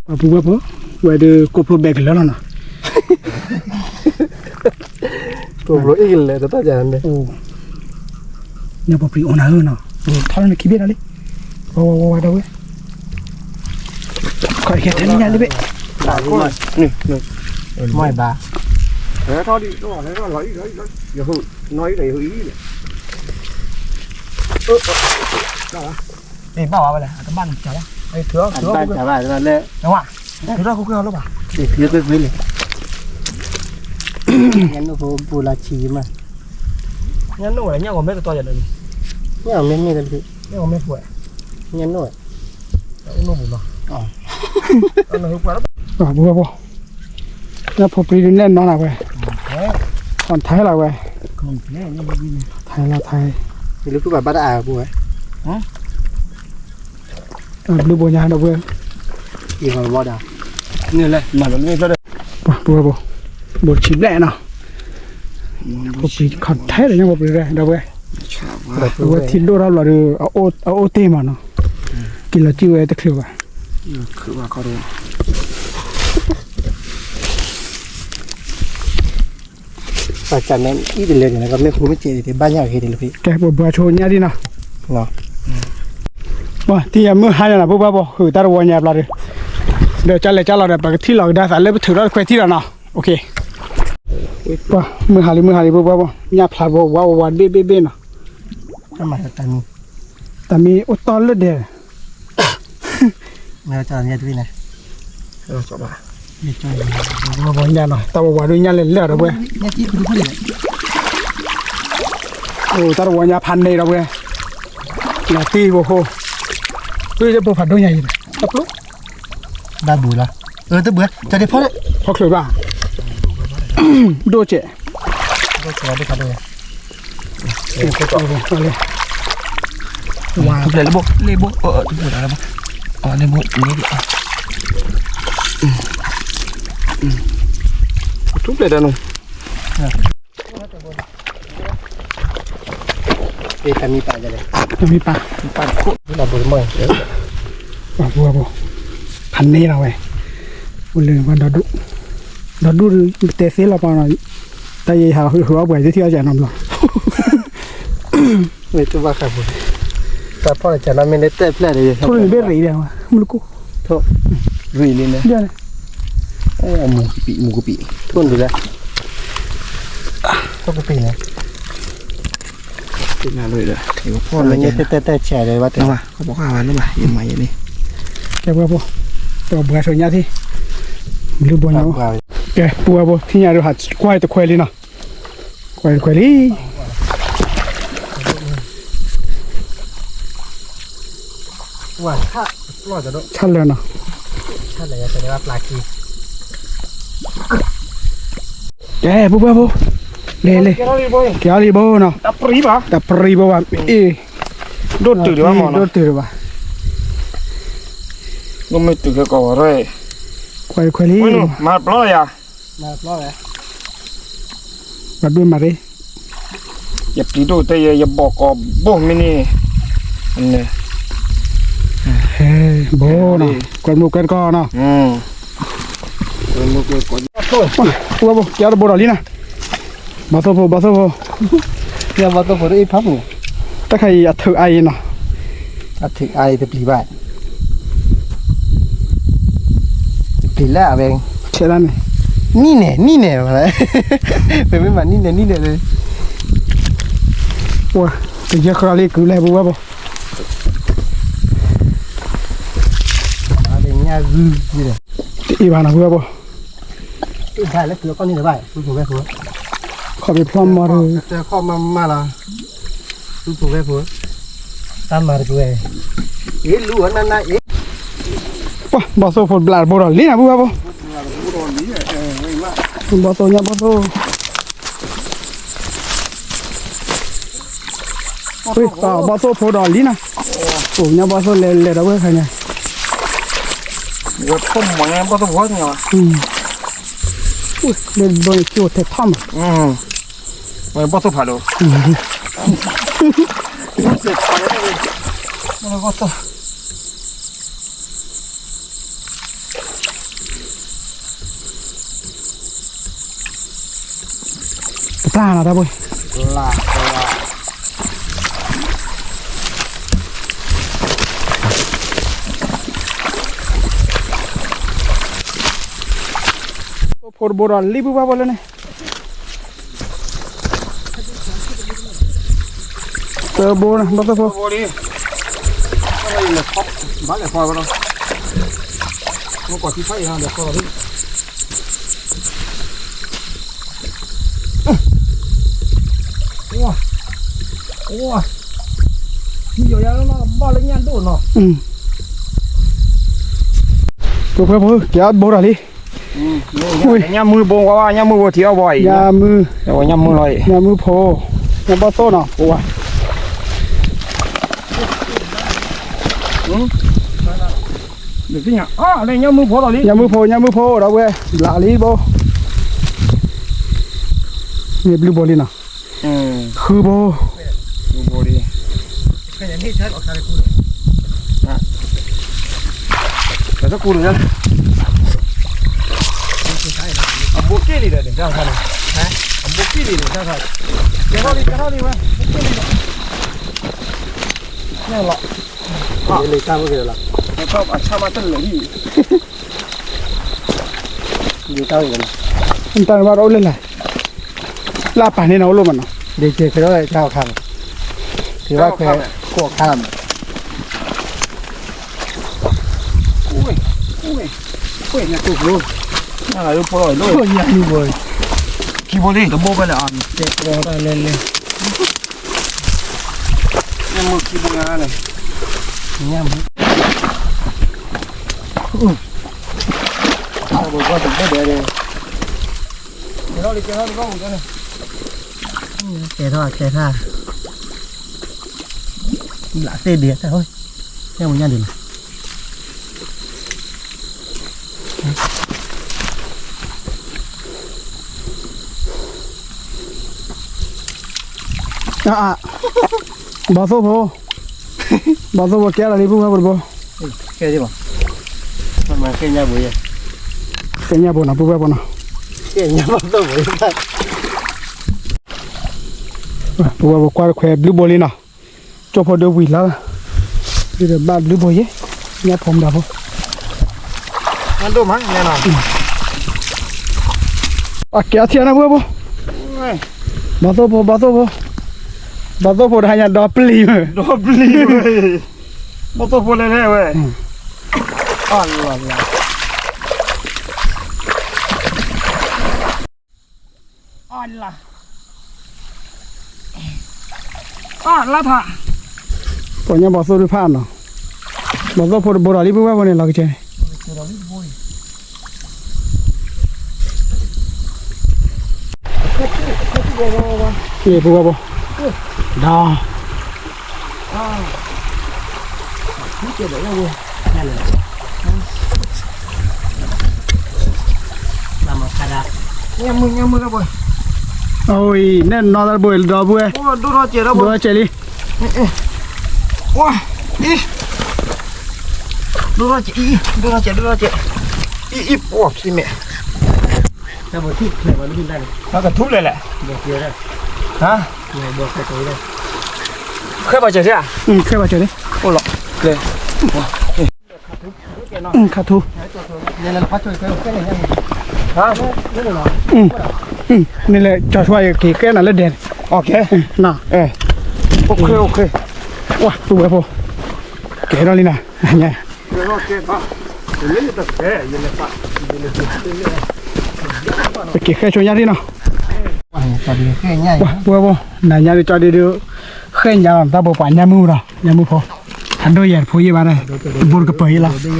နီၤ, ပဝဲဖိ, ဝဲဒုးကိးဖျိဘဲကလၢာ်လီၤနီၤ, ကိးဖျိအ့ၣ်ကလၢာ်တၢ်န့ၣ်, ညၣ်ဖိပြံအိၣ်နၤဧၢနီၤ, ထီၣ်လၢနခံဘ့ၣ်ဒီးလံ, ဝဲဝဲဝဲဝဲဒီးဝဲ, ခီဟဲထဲန့ၣ်ညါလံဘ့ၣ်, မ့ၢ်ဘၣ်, ဘၣ်ဝဲလဲၣ်, ထုးထီၣ်, ထုးထီၣ်, ထုးထီၣ်, ညၣ်နိၣ်ဖိပူၤလၢဆံးမး, ညၣ်နိၣ်ဝဲ ညၣ်ဂီၤမ့ၢ်တတီၤယၤဒီး, ညၣ်ဂီၤမ့ၢ်ဖိ, ညၣ်နိၣ်ဝဲ, အိၣ်နိၣ်ပူၤလီၤ, ပှၤဖိ, ညၣ်ဖိပြံဒုးနဲၣ်နီၢ်နၤဝဲ, ထီၣ်ထဲလီၤဝဲ, ထီၣ်ထဲလီၤထဲ, ယလူၤဖုဘၣ်ဘၣ်တၢ်အါပူၤဝဲ, ဘျုးဘိညါဒီးဝဲ, ယဟီၣ်ဘီဒီး, ပှၤဖိ, ဘိဆံးဘျဲၣ်နီၤ, ဖိပြံခီၣ်ထဲလီၤညၣ်ဖိပြံဒီးဝဲ, အဝဲထံဒိၣ်ထီၣ်ဘျီဒီး, အအိၣ်တ့ၢ်မးနီၤ, က့ၤလီၤစံၣ်ဝဲတချုးဘၣ် ပှၤကမ့ၢ်အံၤတလဲၤန့ၣ် ကမ့ၢ်ဃူမ့ၢ်စဲးန့ၣ် ဘၣ်ညၣ်ဂ့ၤဒံးလၢဖဲ, ကဲ ပှၤဘှါဆိညၣ်ဒံးနီၤ, တံၤယမုၢ်ဟါန့ၣ်လီၤ ပုၢ်ဘၣ်ဘိ ဟုးတၢ်တဝီညါဘျီဒီး, ဒီးကလဲၤကလီၤဒီး ပကထံၣ်လီၤကဒါသးလၢပထုးထီၣ်တခွဲထံၣ်လီၤနီၤ, ပှၤမုၢ်ဟါလံ မုၢ်ဟါလံ ပုၢ်ဘၣ်ဘိ ညၣ်ဖျါဘိ ဝါဝါဝါတဘ့ၣ်ဘ့ၣ်ဘ့ၣ်နီၤ, တၢ်မ့ၢ်အိၣ်တီၢ်လၢဒဲး မ့ၢ်ဝဲညါတဘ့ၣ်န့ၣ်, ဝါဝါညၣ်နီၤ တၢ်ဝါဝါဒိၣ်ညၣ်လဲၣ်လဲၣ်ဒီးဝဲ, အိၣ်တၢ်တဝီညါဖးန့ၣ်ဒီးဝဲ, နတံၢ်ဖိဃိ, ဝံၤလၢဘိဖးဒိၣ်ညါအံၤ, တပျိ, ဘၣ်ဘုးလီၤ, အၢ တဘုး, ကဒံဖီန့ၣ်, ဖီချုးဘၣ်, ဒိၣ်ကဲး ထူၣ်ဖျဲးလၢဘိ လ့ၣ်ဘိ ထူၣ်ဖျဲးတၢ်လၢဘိ, လ့ၣ်ဘိန့ၣ်, ထူၣ်ဖျဲးတၢ်နုၤ, တၢ်မံပာ်လဲၣ်, တၢ်မံပာ်, မံပာ်တခိၣ်, လၢဘိမီၢ်, ပှၤဘိ, ဖးန့ၢ်လီၤဝဲ, အိၣ်လၢပှၤဒီဒူၣ်, ဒီဒူၣ်, တဲသ့လီၤပှၤနီၤ, တၢ်ယဲဟးဃုအီၣ်ပှၤသ့ၣ်ထံၣ်အီၣ်ကနီၤဘျီ မ့ၢ်တဘၣ်ဃးပူၤ, တၢ်ဖီၣ်တၢ်နီမ့ၢ်လၢတဲဖျဲၣ်ဒီး ထိၣ်န့ၣ်ဘ့ၣ်ရံးဒီး, မုၢ်လၢကိၣ်, ထိၣ်, ရံးလံန့ၣ်, မူကပံး, မူကပံး, ထိၣ်ဒုးလၢ, ထိၣ်ကပံးန့ၣ်, တဲတဲတဲဆဲးဒီးဘၣ်တဲ, ဘၣ်, ယမၤယဲန့ၣ်, ကဲပှၤဖိ, တဘှါဆိညါသ့, ဘျုးဘိညါ, ကဲပှၤဖိ ထံၣ်ညါဒီးဟးကွၢ်တခွဲလံနီၤ, ကွၢ်တခွဲလံ ဆၣ်လၢာ်နီၤ, ကဲ ပှၤဖိ, လဲၤလဲၤ, ကဲအီၤလံဘိနီၤ, တၢ်ပရံဘၣ်, တၢ်ပရံဘၣ်ဘၣ်, အ့ၣ်, ဒိၣ်တုာ်ဒံးဘၣ်မနီၤ, ဒိၣ်တုာ်ဒံးဘၣ်, ကွၢ်တခွဲလံ, မၤပျီယၤ, ပှၤဒိၣ်မၤရ့, ယပျံၤဒိၣ်တဲယဲ ယဘီၣ်ကီးဘိၣ်မ့ၢ်န့ၣ်, ဘိနီၤ, ကွဲမုာ်ကွဲတကီနီၤ, ပှၤဖိ ကဲအီၤတဘိဒီးလံနီၤ, ဘီၣ်သိၣ်ဖိ ဘီၣ်သိၣ်ဖိ, ဘီၣ်သိၣ်ဖိအ့ၣ်ဖးပူၤ, တၢ်ခါအံၤအထုးအါအံၤနီၤ, အထုးအါအံၤတပျံၤဘၣ် တပျံၤလၢအဝဲ, ဆဲးဒၣ်န့ၣ်, နံၣ်န့ၣ် နံၣ်န့ၣ်, ပမ့ၢ်မၤနံၣ်န့ၣ် နံၣ်န့ၣ်လၢ, ပယဲၢ်ဃီလံ ကုၤလဲၤပူၤဝဲပူၤ, တအ့ၣ်ဘၣ်နီၤပူၤဝဲပူၤ, ခီၣ်ဖံးဖျီၣ်မၤရ့, ပှၤဘီၣ်သိၣ်ဖိဘျးတဘိဒီးလံနီၤပူၤဝဲပူၤ, ဘီၣ်သိၣ်ညါဘီၣ်သိၣ်, ဘီၣ်သိၣ်ဖိဒီးလံနီၤ, အိၣ်ညါဘီၣ်သိၣ်လဲၤလဲၤဒီးဝဲခါညါ, ဝဲဖိမၤညါဘီၣ်သိၣ်ဖိညါ, လၢဘီၣ်န့ၣ်ကၠိထဲထီၣ်မး, ဘီၣ်သိၣ်ဖးဒိၣ်, ဘီၣ်သိၣ် ကပျၢ်နီၤတၢ်ဘိ, ဘီၣ်သိၣ်ဖိတဘိဒီးလံပူၤဘၣ်ဘိလၢန့ၣ်, တဘိနီၤ ဘီၣ်သိၣ်ဖိ, ဘၣ်လဲၤဖီ, မ့ၢ်ကွၢ်ထံဖးအံၤနီၤ လဲၤဖီလီၤ, ဝါ, ဝါ, ယီၤယၤလၢနီၤ ဘၣ်လၢညၣ်ဒိၣ်နီၤ, ပှၤဖိ ကဲအီၤတဘိဒီးလံ, ညၣ်မုၢ်ဘိဝဲ ညၣ်မုၢ်ဘိထံအီၣ်ဘီအံၤ, ညၣ်မုၢ်, ညၣ်မုၢ်ဖိ, ညၣ်ဘီၣ်သိၣ်နီၤ ပဝဲ ညၣ်မုၢ်ဖိ ညၣ်မုၢ်ဖိ ဒီပုၢ်ဝဲၢ် ဘျးလံဘိ, မ့ၢ်ဘျုးဘိလံနီၤ, ဃုဘိ, ဃုဘိလံ, အဘိက့ၣ်လံဒီးန့ၣ် တၢ်ခါန့ၣ်, အဘိက့ၣ်လံန့ၣ် တၢ်ခါ, ကဲထီၣ်လံ ကဲထီၣ်လံဝဲ, ကဲထီၣ်လံ, န့ၣ်လီၤ, လံတၢ်ဘိက့ၣ်လီၤ, အဆၣ်မးတလၢာ်ဟံၣ် တၢ်ဘၣ်တအိၣ်လၢလဲၣ်, လၢအပၢ်န့ၣ်နအိၣ်လၢမးနီၤ, ဒ်ကဲခဲဒီးတၢ်အခါ, ကဲဘၣ်ခဲကိးခါလီၤမး, ညၣ်မုၢ်ဖိ, ခံဘိလံ တဘိဖဲလဲၣ်အီၤ, လဲၤလဲၤ ညၣ်မုၢ်ခံဘိညါန့ၣ်, ညၣ်မုၢ်, တၢ်ဘိဘၣ်တဘိဒဲး, ကဲထီၣ်လံ ကဲထီၣ်လံ ဘၣ်မူကဲန့ၣ်, ကဲထီၣ် ကဲထီၣ်, ဘျးသ့ၣ်ဒံးတၢ်, ညၣ်မုၢ်ညၣ်ဒံးလီၤ အါအါ, ဘီၣ်သိၣ်ဖိ, ဘီၣ်သိၣ်ဖိကဲလီၤလံ ပုၢ်ဝဲၢ်ဖိတဘိ, ကဲလံဘၣ်, ကဲညၣ်ဘိနီၤ ပုၢ်ဝဲၢ်ဖိနီၤ, ပုၢ်ဝဲၢ်ဖိကွၢ်တခွဲးဘျုးဘိလံနီၤ, ကၠိဖိဒုးဝံၤလီၤ, ဒုးဒီးဘၣ်ဘျုးဘိယဲ, ညၣ်ဖိမတၤဖိ ဒိၣ်မး, အကဲအထံအနၢ် ပုၢ်ဝဲၢ်ဖိ, ဘီၣ်သိၣ်ဖိ ဘီၣ်သိၣ်ဖိ, ဘီၣ်သိၣ်ဖိတဟါညါဒီပျံၤဝဲ, ဒီပျံၤဝဲ, ဘီၣ်သိၣ်ဖိလဲၤလဲၤဝဲ, အလီၤလီၤ အလါထီၣ်, ပှၤညါဘီၣ်သိၣ်ဒုးဖးနီၤ, ဘီၣ်သိၣ်ဖိတဘိဒီးလံ ပုၢ်ဝဲၢ်ဖိန့ၣ် လီၤကစဲန့ၣ်, လံ ပုၢ်ဝဲၢ်ဖိ, ဒီး အဝဲ နဲၣ်နီၢ်တၢ်တဘိဒီပုၢ်ဝဲၢ်, ဒိၣ်ထီၣ်စဲးလံ, ဒိၣ်ထီၣ်စဲး ဒိၣ်ထီၣ်စဲး, အံၤ အံၤ ပှၤဖံးမဲာ်, ကထူလဲၣ်လဲၣ်, ဃဲဘၣ်စဲး, ဃဲဘၣ်စဲးလံ, ခါထူ မ့ၢ်လဲၤကၠီၤဆွဲက့ၤဃဲနၤလၢဒဲး, ဝါ ပုၢ်ဝဲၢ်ဖိ, ကဲထီၣ်လံနၤ, ပက့ၤဃဲဆိညါဒံနီၤ, ဝါ ပုၢ်ဝဲၢ်ဖိ, နၤညါဒုးကၠီဒုးဒုး, ဃဲညါလီၤ တၢ်ဘိပှၤညၣ်မုၣ်ဒီး ညၣ်မုၣ်ဖိ, အဒိၣ်ယဲၢ်တဖိယဲၢ်ဘၣ်ဒီး, တဘိတကပၤယဲၢ်လီၤ, လံ ဒီးဝဲ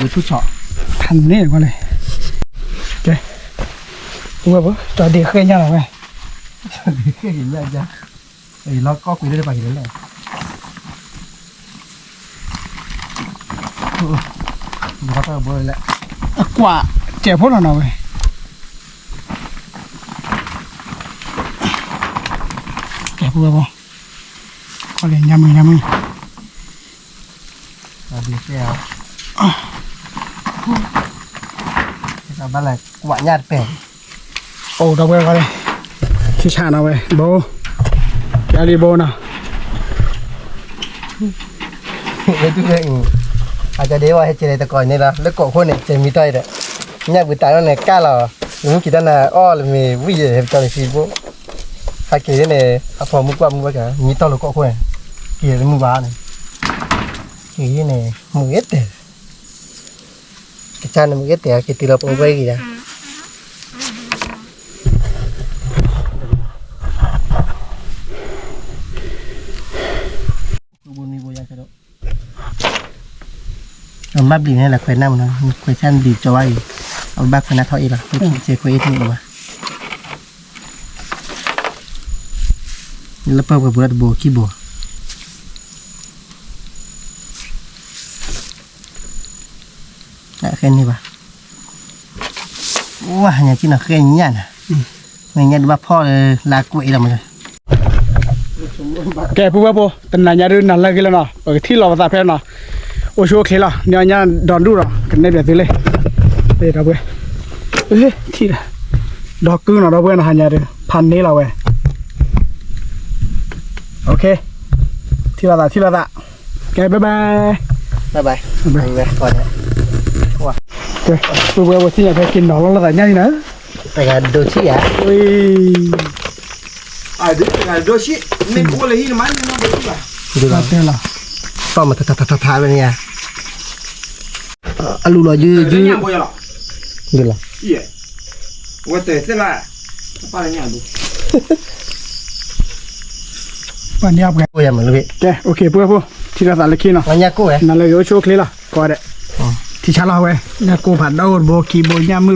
ဒီး, ထါန့ၣ်ကွၢ်လဲၣ်, ကဲ, ပုၢ်ဝဲၢ်ဖိ ကၠီဒုးဃဲညါလီၤဝဲ, လီၤကီၢ်ကွံာ်လၢတပၤက့ၤလဲၣ်, အကွၢ်စဲးဖိလီၤနီၤဝဲ, ကဲ ပုၢ်ဝဲၢ်ဖိ, ကွၢ်လဲၣ် ညၣ်မုၢ် ညၣ်မုၢ်, ဘၣ်လဲၤကွၢ်ညၣ်တပဲာ်, အိၣ်ဒီပုၢ်ဝဲၢ်, ဆံဆၣ်နီၤဝဲ ဘိ, ကဲလံဘိနီၤ, အကဒ့ဝဲဟဲကဲၤလဲၤတကိးန့ၣ်လီၤ လၢကိးခိၣ်န့ၣ် ကဲၤမံတီၢ်အံၤဒီး, ညၣ်ပူၤတးနီၢ်န့ၣ်ကၢ်လီၤ, မ့ၢ်က့ၤတၢ်နၤအီၣ်လၢမ့ၢ်ဝံၣ်ယဲၢ် ဟဲကၠီၤလၢဖံဘိ, ဟဲက့ၤန့ၣ် အဖိမုၣ်ကွၢ်မုၣ်ဝဲကဲၤ မံတီၢ်လၢကိးခိၣ်န့ၣ်, က့ၤလၢမုၢ်ဘၣ်န့ၣ်, က့ၤန့ၣ် မုၢ်ဂ့ၤတဲာ် ကစၢ်န့ၣ်မ့ၢ်ကတဲာ် က့ၤတုၤလီၤပဝဲဂ့ၤဒၣ်, အဘၣ်ဘျံးန့ၣ်လၢခွဲးနၢ်မနီၤ, ခွဲးဆၣ်ဘျံးကၠီဝါအံၤ, အဘၣ်ခွဲးနၢ်ထီၣ်အ့ၣ်လီၤ, ခွဲးအ့ၣ်ထီၣ်အ့ၣ်ဘၣ်, လၢပှဲၤပှဲၤပူၤလၢတဘိခံဘိ အဃဲန့ၢ်ဘၣ်, ဝါ ညါက့နီၤ ဃဲညၣ်နၤ, မ့ၢ်ညၣ်ဒုးဘၣ်ဖီၣ်လၢလါကွဲးအံၤလီၤမး, ကဲ ပုၢ်ဝဲၢ်ဖိ တနၤညါဒုးနၤလၢဂ့ၤလီၤနီၤ, ပကထံၣ်လိာ်ပသးဖဲနီၤ, အိၣ်ဆူၣ်အိၣ်ချ့လီၤ, နံၤညါဒီဒူၣ်ဒီး ကနဲၣ်ပၠးသုလံ, ဒီပုၢ်ဝဲၢ်, ထံၣ်, ဒီကုၢ်နီၤ ဒီပုၢ်ဝဲၢ်နီၤ ဟါညါဒုး ဖးန့ၢ်လီၤဝဲ, ထံၣ်လိာ်သး ထံၣ်လိာ်သး, ကဲ bye bye, bye bye, ကဲ ပုၢ်ဝဲၢ်ဖိ ထံၣ်ညါဖဲက့ၤနီၤလီၤလိာ်သးညၣ်လံနၤ, တဂၤဒိဆံယၤ, တဂၤဒိဆံ, မ့ၢ်အိၣ်လၢဟံၣ်နမါန့ၣ်နီၤ, ဒိဆံဘၣ်, တၢ်မၤထါထါထါထါဝဲန့ၣ်ယၤ, အလူလီၤယုၢ်ယုၢ်, ယုၢ်လီၤ, ဝဲတဲသ့လၢ, ပှၤန့ၣ်အပှဲၤ, ကဲ okay ပုၢ်ဝဲၢ်ဖိ, ထံၣ်လိာ်သးလၢခံနီၤ, နၤလၢဂ့ၤအိၣ်ဆူၣ်အိၣ်ချ့လီၤ, ကိးဂၤဒဲး, ထံၣ်ဆါလီၤဝဲ, ညၣ်ကိၢ်ဖးဒိၣ်တဘိခံဘိညၣ်မုၢ်